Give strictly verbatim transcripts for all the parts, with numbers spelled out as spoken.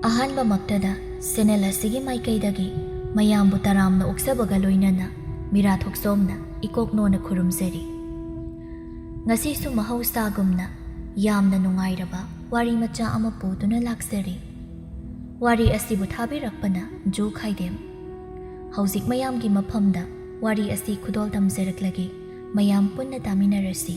ꯑꯍꯥꯟꯕꯃꯛꯇꯗ ꯁꯦꯅꯦꯜ ꯑꯁꯤꯒꯤ ꯃꯥꯏꯀꯩꯗꯒꯤ ꯃꯌꯥꯝꯕꯨ ꯇꯔꯥꯝꯅ ꯑꯣꯛꯆꯕꯒ ꯂꯣꯏꯅꯅ ꯃꯤꯔꯥ ꯊꯣꯛꯆꯣꯝꯅ ꯏꯀꯣꯛ ꯅꯣꯟꯅ ꯈꯨꯔꯨꯝꯖꯔꯤ꯫ ꯉꯁꯤꯁꯨ ꯃꯍꯧꯁꯥꯒꯨꯝꯅ ꯌꯥꯝꯅ ꯅꯨꯡꯉꯥꯏꯔꯕ ꯋꯥꯔꯤ ꯃꯆꯥ ꯑꯃ ꯄꯨꯗꯨꯅ ꯂꯥꯛꯆꯔꯤ꯫ ꯋꯥꯔꯤ ꯑꯁꯤꯕꯨ ꯊꯥꯕꯤꯔꯛꯄꯅ ꯖꯨ ꯈꯥꯏꯗꯦꯝ꯫ ꯍꯧꯖꯤꯛ ꯃꯌꯥꯝꯒꯤ ꯃꯐꯝꯗ ꯋꯥꯔꯤ ꯑꯁꯤ ꯈꯨꯗꯣꯜ ꯇꯝꯖꯔꯛꯂꯒꯦ꯫ ꯃꯌꯥꯝ ꯄꯨꯟꯅ ꯇꯥꯃꯤꯟꯅꯔꯁꯤ꯫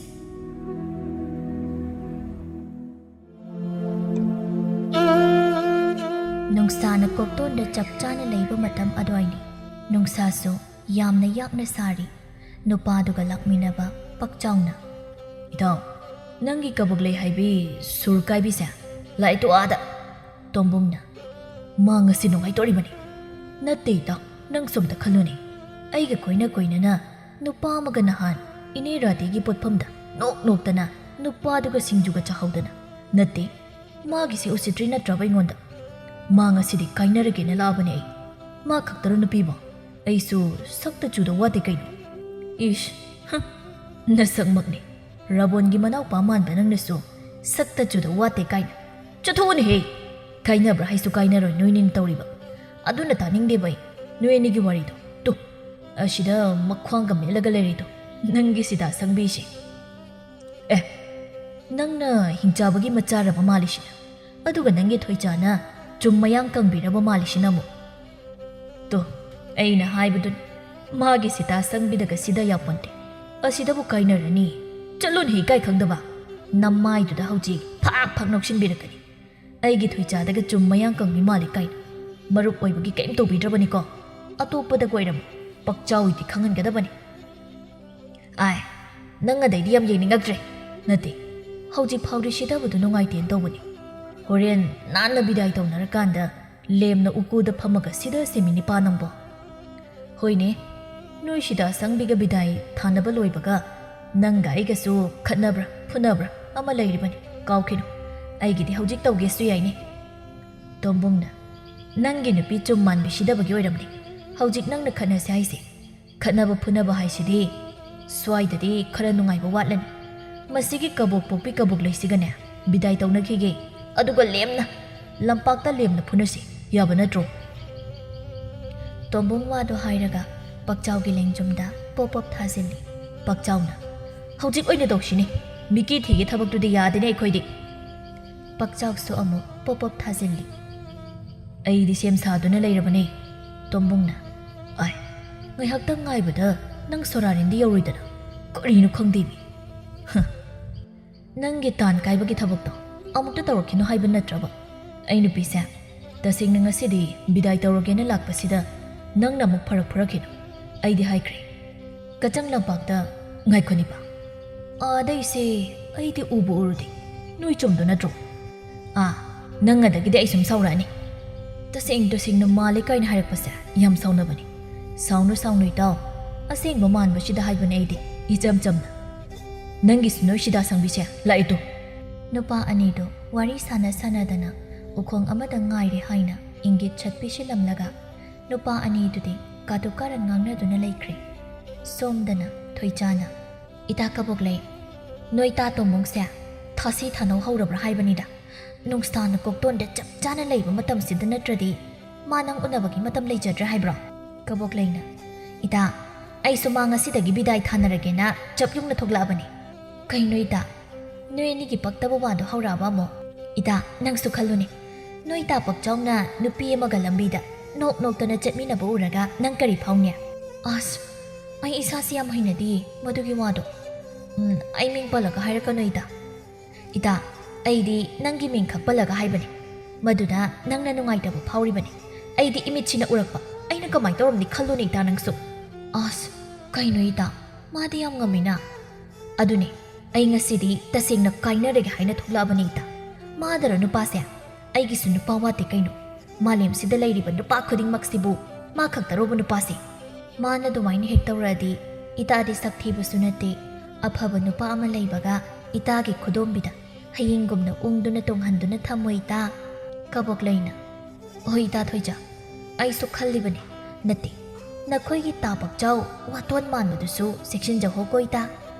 ꯅꯨꯡꯁꯥꯅ ꯀꯣꯛꯇꯣꯟꯗ ꯆꯞ ꯆꯥꯅ ꯂꯩꯕ ꯃꯇꯝ ꯑꯗꯨꯋꯥꯏꯅꯤ꯫ ꯅꯨꯡꯁꯥꯁꯨ ꯌꯥꯝꯅ ꯌꯥꯛꯅ ꯁꯥꯔꯤ꯫ ꯅꯨꯄꯥꯗꯨꯒ ꯂꯥꯛꯃꯤꯟꯅꯕ ꯄꯥꯛꯆꯥꯎꯅ, "ꯏꯇꯥꯎ, ꯅꯪꯒꯤ ꯀꯕꯣꯛ ꯂꯩ ꯍꯥꯏꯕꯤ ꯁꯨꯔ ꯀꯥꯏꯕꯤꯁꯦ ꯂꯥꯛꯑꯦ ꯇꯣ ꯑꯥꯗ!" ꯇꯣꯝꯕꯨꯝꯅ, "ꯃꯥ ꯉꯁꯤ ꯅꯨꯡꯉꯥꯏꯇꯣꯔꯤꯕꯅꯤ꯫ ꯅꯠꯇꯦ ꯏꯇꯥꯎ, ꯅꯪꯁꯨ ꯑꯝꯇ ꯈꯜꯂꯨꯅꯦ꯫ ꯑꯩꯒ ꯀꯣꯏꯅ ꯀꯣꯏꯅꯅ ꯅꯨꯄꯥ ꯑꯃꯒ ꯅꯍꯥꯟ ꯏꯅꯦ ꯔꯥꯙꯦꯒꯤ ꯄꯣꯠꯐꯝꯗ ꯅꯣꯛ ꯅꯣꯛꯇꯅ ꯅꯨꯄꯥꯗꯨꯒ ꯁꯤꯡꯖꯨꯒ ꯆꯥꯍꯧꯗꯅ꯫ ꯅꯠꯇꯦ, ꯃꯥꯒꯤꯁꯤ ꯎꯁꯤꯠꯇ꯭ꯔꯤ ꯅꯠꯇ꯭ꯔꯕ ꯑꯩꯉꯣꯟꯗ? ꯃꯥ ꯉꯁꯤꯗꯤ ꯀꯥꯏꯅꯔꯒꯦꯅ ꯂꯥꯛꯑꯕꯅꯦ ꯑꯩ꯫ ꯃꯥ ꯈꯛꯇꯔꯣ ꯅꯨꯄꯤꯕꯣ? ꯑꯩꯁꯨ ꯁꯛꯇ ꯆꯨꯗ ꯋꯥꯠꯇꯦ ꯀꯩꯅꯣ꯫ ꯏꯁ, ꯍ, ꯅꯁꯛꯃꯛꯅꯤ꯫ ꯔꯥꯕꯣꯟꯒꯤ ꯃꯅꯥꯎꯄꯥ ꯃꯥꯟꯕ ꯅꯪꯅꯁꯨ ꯁꯛꯇ ꯆꯨꯗ ꯋꯥꯠꯇꯦ ꯀꯥꯏꯅ꯫ ꯆꯠꯊꯣꯛꯎꯅꯦꯍꯦ! ꯀꯥꯏꯅꯕ꯭ꯔꯥ ꯍꯥꯏꯁꯨ ꯀꯥꯏꯅꯔꯣꯏ ꯅꯣꯏꯅꯤꯅ ꯇꯧꯔꯤꯕ꯫ ꯑꯗꯨꯅ ꯇꯥꯅꯤꯡꯗꯦꯕ ꯑꯩ ꯅꯣꯏ ꯑꯅꯤꯒꯤ ꯋꯥꯔꯤꯗꯣ꯫ ꯇꯨ, ꯑꯁꯤꯗ ꯃꯈ꯭ꯋꯥꯡꯒ ꯃꯦꯠꯂꯒ ꯂꯩꯔꯤꯗꯣ ꯅꯪꯒꯤ ꯁꯤꯗꯥ ꯁꯪꯕꯤꯁꯦ꯫ ꯑꯦ, ꯅꯪꯅ ꯍꯤꯡꯆꯥꯕꯒꯤ ꯃꯆꯥꯔꯕ ꯃꯥꯜꯂꯤꯁꯤꯅ? ꯑꯗꯨꯒ ꯅꯪꯒꯤ ꯊꯣꯏꯆꯥꯅ ꯆꯨꯝ ꯃꯌꯥꯡ ꯀꯪꯕꯤꯔꯕ ꯃꯥꯜꯂꯤꯁꯤꯅ ꯑꯃꯨꯛ? ꯇꯣ, ꯑꯩꯅ ꯍꯥꯏꯕꯗꯨꯅꯤ, ꯃꯥꯒꯤ ꯁꯤꯇꯥ ꯁꯪꯕꯤꯗꯒ ꯁꯤꯗ ꯌꯥꯄꯣꯟꯇꯦ꯫ ꯑꯁꯤꯗꯕꯨ ꯀꯥꯏꯅꯔꯅꯤ? ꯆꯠꯂꯨꯅꯦ, ꯏꯀꯥꯏ ꯈꯪꯗꯕ꯫ ꯅꯃꯥꯏꯗꯨꯗ ꯍꯧꯖꯤꯛ ꯐꯥꯛ ꯐꯥꯛ ꯅꯧꯁꯤꯟꯕꯤꯔꯛꯀꯅꯤ꯫ ꯑꯩꯒꯤ ꯊꯣꯏꯆꯥꯗꯒ ꯆꯨꯝ ꯃꯌꯥꯡ ꯀꯪꯕꯤ ꯃꯥꯜꯂꯤ ꯀꯥꯏꯅ꯫ ꯃꯔꯨꯞ ꯑꯣꯏꯕꯒꯤ ꯀꯔꯤꯝ ꯇꯧꯕꯤꯗ꯭ꯔꯕꯅꯤꯀꯣ? ꯑꯇꯣꯞꯄꯗ ꯀꯣꯏꯔꯝꯃꯨ꯫ ꯄꯛꯆꯥꯎꯏꯗꯤ ꯈꯪꯍꯟꯒꯗꯕꯅꯤ꯫ ꯑꯥꯏ, ꯅꯪ ꯑꯗꯩꯗꯤ ꯌꯥꯝ ꯌꯦꯡꯅꯤꯡꯉꯛꯇ꯭ꯔꯦ꯫ ꯅꯠꯇꯦ, ꯍꯧꯖꯤꯛ ꯐꯥꯎꯗꯤ ꯁꯤꯗꯕꯗꯨ ꯅꯨꯡꯉꯥꯏꯇꯦꯅ ꯇꯧꯕꯅꯤ꯫ ꯍꯣꯔꯦꯟ ꯅꯥꯟꯅ ꯕꯤꯗꯥꯏ ꯇꯧꯅꯔꯀꯥꯟꯗ ꯂꯦꯝꯅ ꯎꯀꯨꯗ ꯐꯝꯃꯒ ꯁꯤꯗ ꯁꯦꯃꯤꯅꯤꯄꯥ ꯅꯪꯕꯣ꯫ ꯍꯣꯏꯅꯦ, ꯅꯣꯏ ꯁꯤꯗ ꯑꯁꯪꯕꯤꯒ ꯕꯤꯗꯥꯏ ꯊꯥꯅꯕ ꯂꯣꯏꯕꯒ ꯅꯪꯒ ꯑꯩꯒꯁꯨ ꯈꯠꯅꯕ꯭ꯔꯥ ꯐꯨꯅꯕ꯭ꯔꯥ ꯑꯃ ꯂꯩꯔꯤꯕꯅꯤ, ꯀꯥꯎꯈꯤꯅꯨ꯫ ꯑꯩꯒꯤꯗꯤ ꯍꯧꯖꯤꯛ ꯇꯧꯒꯦꯁꯨ ꯌꯥꯏꯅꯦ꯫ ꯇꯣꯝꯕꯨꯡꯅ, ꯅꯪꯒꯤ ꯅꯨꯄꯤ ꯆꯨꯝ ꯃꯥꯟꯕꯤ ꯁꯤꯗꯕꯒꯤ ꯑꯣꯏꯔꯝꯅꯤ ꯍꯧꯖꯤꯛ ꯅꯪꯅ ꯈꯠꯅꯁꯦ ꯍꯥꯏꯁꯦ꯫ ꯈꯠꯅꯕ ꯐꯨꯅꯕ ꯍꯥꯏꯁꯤꯗꯤ ꯁ꯭ꯋꯥꯏꯗꯗꯤ ꯈꯔ ꯅꯨꯡꯉꯥꯏꯕ ꯋꯥꯠꯂꯅꯤ꯫ ꯃꯁꯤꯒꯤ ꯀꯕꯣꯛ ꯄꯣꯛꯄꯤ ꯀꯕꯣꯛ ꯂꯩꯁꯤꯒꯅꯦ ꯕꯤꯗꯥꯏ ꯇꯧꯅꯈꯤꯒꯦ, ꯑꯗꯨꯒ ꯂꯦꯝꯅ ꯂꯝꯄꯥꯛꯇ ꯂꯦꯝꯅ ꯐꯨꯅꯁꯤ, ꯌꯥꯕ ꯅꯠꯇ꯭ꯔꯣ?" ꯇꯣꯝꯕꯨꯡ ꯋꯥꯗꯣ ꯍꯥꯏꯔꯒ ꯄꯛꯆꯥꯎꯒꯤ ꯂꯦꯡꯖꯨꯝꯗ ꯄꯣꯞ ꯄꯣꯞ ꯊꯥꯖꯤꯜꯂꯤ꯫ ꯄꯛꯆꯥꯎꯅ, "ꯍꯧꯖꯤꯛ ꯑꯣꯏꯅ ꯇꯧꯁꯤꯅꯦ, ꯃꯤꯀꯤ ꯊꯤꯒꯤ ꯊꯕꯛꯇꯨꯗꯤ ꯌꯥꯗꯦꯅꯦ ꯑꯩꯈꯣꯏꯗꯤ꯫" ꯄꯛꯆꯥꯎꯁꯨ ꯑꯃꯨꯛ ꯄꯣꯞ ꯄꯣꯞ ꯊꯥꯖꯤꯜꯂꯤ꯫ "ꯑꯩꯗꯤ ꯁꯦꯝ ꯁꯥꯗꯨꯅ ꯂꯩꯔꯕꯅꯦ꯫" ꯇꯣꯝꯕꯨꯡꯅ, "ꯑꯥꯏ, ꯉꯥꯏꯍꯥꯛꯇꯪ ꯉꯥꯏꯕꯗ ꯅꯪ ꯁꯣꯔꯥꯔꯦꯟꯗꯤ ꯌꯧꯔꯣꯏꯗꯅ꯫ ꯀꯔꯤꯅꯣ ꯈꯪꯗꯦꯃꯤ꯫ ꯍ, ꯅꯪꯒꯤ ꯇꯥꯟ ꯀꯥꯏꯕꯒꯤ ꯊꯕꯛꯇꯣ ꯑꯃꯨꯛꯇ ꯇꯧꯔꯛꯈꯤꯅꯣ ꯍꯥꯏꯕ ꯅꯠꯇ꯭ꯔꯕ?" "ꯑꯩ ꯅꯨꯄꯤꯁꯦ, ꯇꯁꯦꯡꯅ ꯉꯁꯤꯗꯤ ꯕꯤꯗꯥꯏ ꯇꯧꯔꯒꯦꯅ ꯂꯥꯛꯄꯁꯤꯗ ꯅꯪꯅ ꯑꯃꯨꯛ ꯐꯔꯛ ꯐꯨꯔꯛꯈꯤꯅꯨ꯫ ꯑꯩꯗꯤ ꯍꯥꯏꯈ꯭ꯔꯦ, ꯀꯆꯪ ꯂꯝꯄꯥꯛꯇ ꯉꯥꯏꯈꯣꯅꯤꯕ꯫ ꯑꯥꯗꯩꯁꯦ ꯑꯩꯗꯤ ꯎꯕꯨ ꯎꯔꯨꯗꯦ꯫ ꯅꯣꯏ ꯆꯨꯝꯗꯣ ꯅꯠꯇ꯭ꯔꯣ? ꯑꯥ, ꯅꯪ ꯑꯗꯒꯤꯗꯤ ꯑꯩ ꯁꯨꯝ ꯁꯥꯎꯔꯛꯑꯅꯤ꯫ ꯇꯁꯦꯡ ꯇꯁꯦꯡꯅ ꯃꯥꯜꯂꯦ ꯀꯥꯏꯅ ꯍꯥꯏꯔꯛꯄꯁꯦ ꯌꯥꯝ ꯁꯥꯎꯅꯕꯅꯤ꯫ ꯁꯥꯎꯅꯨ, ꯁꯥꯎꯅꯨ ꯏꯇꯥꯎ꯫ ꯑꯁꯦꯡꯕ ꯃꯥꯟꯕꯁꯤꯗ ꯍꯥꯏꯕꯅꯦ ꯑꯩꯗꯤ, ꯏꯆꯝ ꯆꯝꯅ꯫ ꯅꯪꯒꯤꯁꯨ ꯅꯣꯏ ꯁꯤꯗꯥ ꯁꯪꯕꯤꯁꯦ ꯂꯥꯛꯑꯦ ꯇꯨ꯫" ꯅꯨꯄꯥ ꯑꯅꯤꯗꯨ ꯋꯥꯔꯤ ꯁꯥꯟꯅ ꯁꯥꯟꯅꯗꯅ ꯎꯈꯣꯡ ꯑꯃꯗ ꯉꯥꯏꯔꯦ ꯍꯥꯏꯅ ꯏꯪꯒꯤꯠ ꯁꯠ ꯄꯤꯁꯤꯜꯂꯝꯂꯒ ꯅꯨꯄꯥ ꯑꯅꯤꯗꯨꯗꯤ ꯀꯥꯇꯨ ꯀꯥꯔꯟ ꯉꯥꯡꯅꯗꯨꯅ ꯂꯩꯈ꯭ꯔꯦ꯫ ꯁꯣꯝꯗꯅ ꯊꯣꯏꯆꯥꯅ, "ꯏꯇꯥ ꯀꯕꯣꯛꯂꯩ, ꯅꯣꯏ ꯇꯥ ꯇꯣꯝꯕꯨꯡꯁꯦ ꯊꯥꯁꯤ ꯊꯥꯅꯧ ꯍꯧꯔꯕ꯭ꯔꯥ ꯍꯥꯏꯕꯅꯤꯗ꯫ ꯅꯨꯡꯁꯥꯅ ꯀꯣꯛꯇꯣꯟꯗ ꯆꯞ ꯆꯥꯅ ꯂꯩꯕ ꯃꯇꯝꯁꯤꯗ ꯅꯠꯇ꯭ꯔꯗꯤ ꯃꯥ ꯅꯪ ꯎꯅꯕꯒꯤ ꯃꯇꯝ ꯂꯩꯖꯗ꯭ꯔꯦ ꯍꯥꯏꯕ꯭ꯔꯣ?" ꯀꯕꯣꯛꯂꯩꯅ, "ꯏꯇꯥ, ꯑꯩꯁꯨ ꯃꯥ ꯉꯁꯤꯗꯒꯤ ꯕꯤꯗꯥꯏ ꯊꯥꯅꯔꯒꯦꯅ ꯆꯞ ꯌꯨꯡꯅ ꯊꯣꯛꯂꯛꯑꯕꯅꯤ꯫" "ꯀꯩꯅꯣ ꯏꯇꯥ, ꯅꯣꯏ ꯑꯅꯤꯒꯤ ꯄꯛꯇꯕ ꯋꯥꯗꯣ ꯍꯧꯔꯛꯑꯕ ꯑꯃꯨꯛ? ꯏꯇꯥ, ꯅꯪꯁꯨ ꯈꯜꯂꯨꯅꯦ꯫ ꯅꯣꯏ ꯏꯇꯥ ꯄꯛꯆꯥꯎꯅ ꯅꯨꯄꯤ ꯑꯃꯒ ꯂꯝꯕꯤꯗ ꯅꯣꯛ ꯅꯣꯛꯇꯅ ꯆꯠꯃꯤꯟꯅꯕ ꯎꯔꯒ ꯅꯪ ꯀꯔꯤ ꯐꯥꯎꯅꯤ?" "ꯑꯁ, ꯑꯩ ꯏꯁꯥꯁꯦ ꯌꯥꯝ ꯍꯩꯅꯗꯤꯌꯦ ꯃꯗꯨꯒꯤ ꯋꯥꯗꯣ꯫ ꯎꯝ, ꯑꯩ ꯃꯤꯡ ꯄꯜꯂꯒ ꯍꯥꯏꯔꯛꯀꯅꯨ ꯏꯇꯥ꯫ ꯏꯇꯥ, ꯑꯩꯗꯤ ꯅꯪꯒꯤ ꯃꯤꯡ ꯈꯛ ꯄꯜꯂꯒ ꯍꯥꯏꯕꯅꯤ꯫ ꯃꯗꯨꯗ ꯅꯪꯅ ꯅꯨꯡꯉꯥꯏꯇꯕ ꯐꯥꯎꯔꯤꯕꯅꯤ꯫ ꯑꯩꯗꯤ ꯏꯃꯤꯠꯁꯤꯅ ꯎꯔꯛꯄ꯫ ꯑꯩꯅ ꯀꯃꯥꯏꯅ ꯇꯧꯔꯝꯅꯤ ꯈꯜꯂꯨꯅꯦ ꯏꯇꯥ ꯅꯪꯁꯨ꯫" "ꯑꯁ, ꯀꯩꯅꯣ ꯏꯇꯥ, ꯃꯥꯗꯤ ꯌꯥꯝ ꯉꯝꯃꯤꯅ꯫" "ꯑꯗꯨꯅꯦ, ꯑꯩ ꯉꯁꯤꯗꯤ ꯇꯁꯦꯡꯅ ꯀꯥꯏꯅꯔꯒꯦ ꯍꯥꯏꯅ ꯊꯣꯛꯂꯛꯑꯕꯅꯤ ꯏꯇꯥ꯫ ꯃꯥꯗꯔ ꯅꯨꯄꯥꯁꯦ? ꯑꯩꯒꯤꯁꯨ ꯅꯨꯄꯥ ꯋꯥꯠꯇꯦ ꯀꯩꯅꯣ꯫ ꯃꯥꯂꯦꯝꯁꯤꯗ ꯂꯩꯔꯤꯕ ꯅꯨꯄꯥ ꯈꯨꯗꯤꯡꯃꯛꯁꯤꯕꯨ ꯃꯥ ꯈꯛꯇꯔꯣꯕ ꯅꯨꯄꯥꯁꯦ?" "ꯃꯥꯅ ꯑꯗꯨꯃꯥꯏꯅ ꯍꯦꯛ ꯇꯧꯔꯛꯑꯗꯤ ꯏꯇꯥꯗꯤ ꯁꯛ ꯊꯤꯕꯁꯨ ꯅꯠꯇꯦ, ꯑꯐꯕ ꯅꯨꯄꯥ ꯑꯃ ꯂꯩꯕꯒ ꯏꯇꯥꯒꯤ ꯈꯨꯗꯣꯝꯕꯤꯗ ꯍꯌꯦꯡꯒꯨꯝꯅ ꯎꯪꯗꯨꯅ ꯇꯣꯡꯍꯟꯗꯨꯅ ꯊꯝꯃꯣ ꯏꯇꯥ꯫" ꯀꯕꯣꯛꯂꯩꯅ, "ꯍꯣꯏ ꯏꯇꯥ ꯊꯣꯏꯖ, ꯑꯩꯁꯨ ꯈꯜꯂꯤꯕꯅꯤ꯫ ꯅꯠꯇꯦ, ꯅꯈꯣꯏꯒꯤ ꯇꯥ ꯄꯛꯆꯥꯎ ꯋꯥꯇꯣꯟ ꯃꯥꯟꯕꯗꯨꯁꯨ ꯆꯦꯛꯁꯤꯟꯖꯍꯧꯀꯣ ꯏꯇꯥ꯫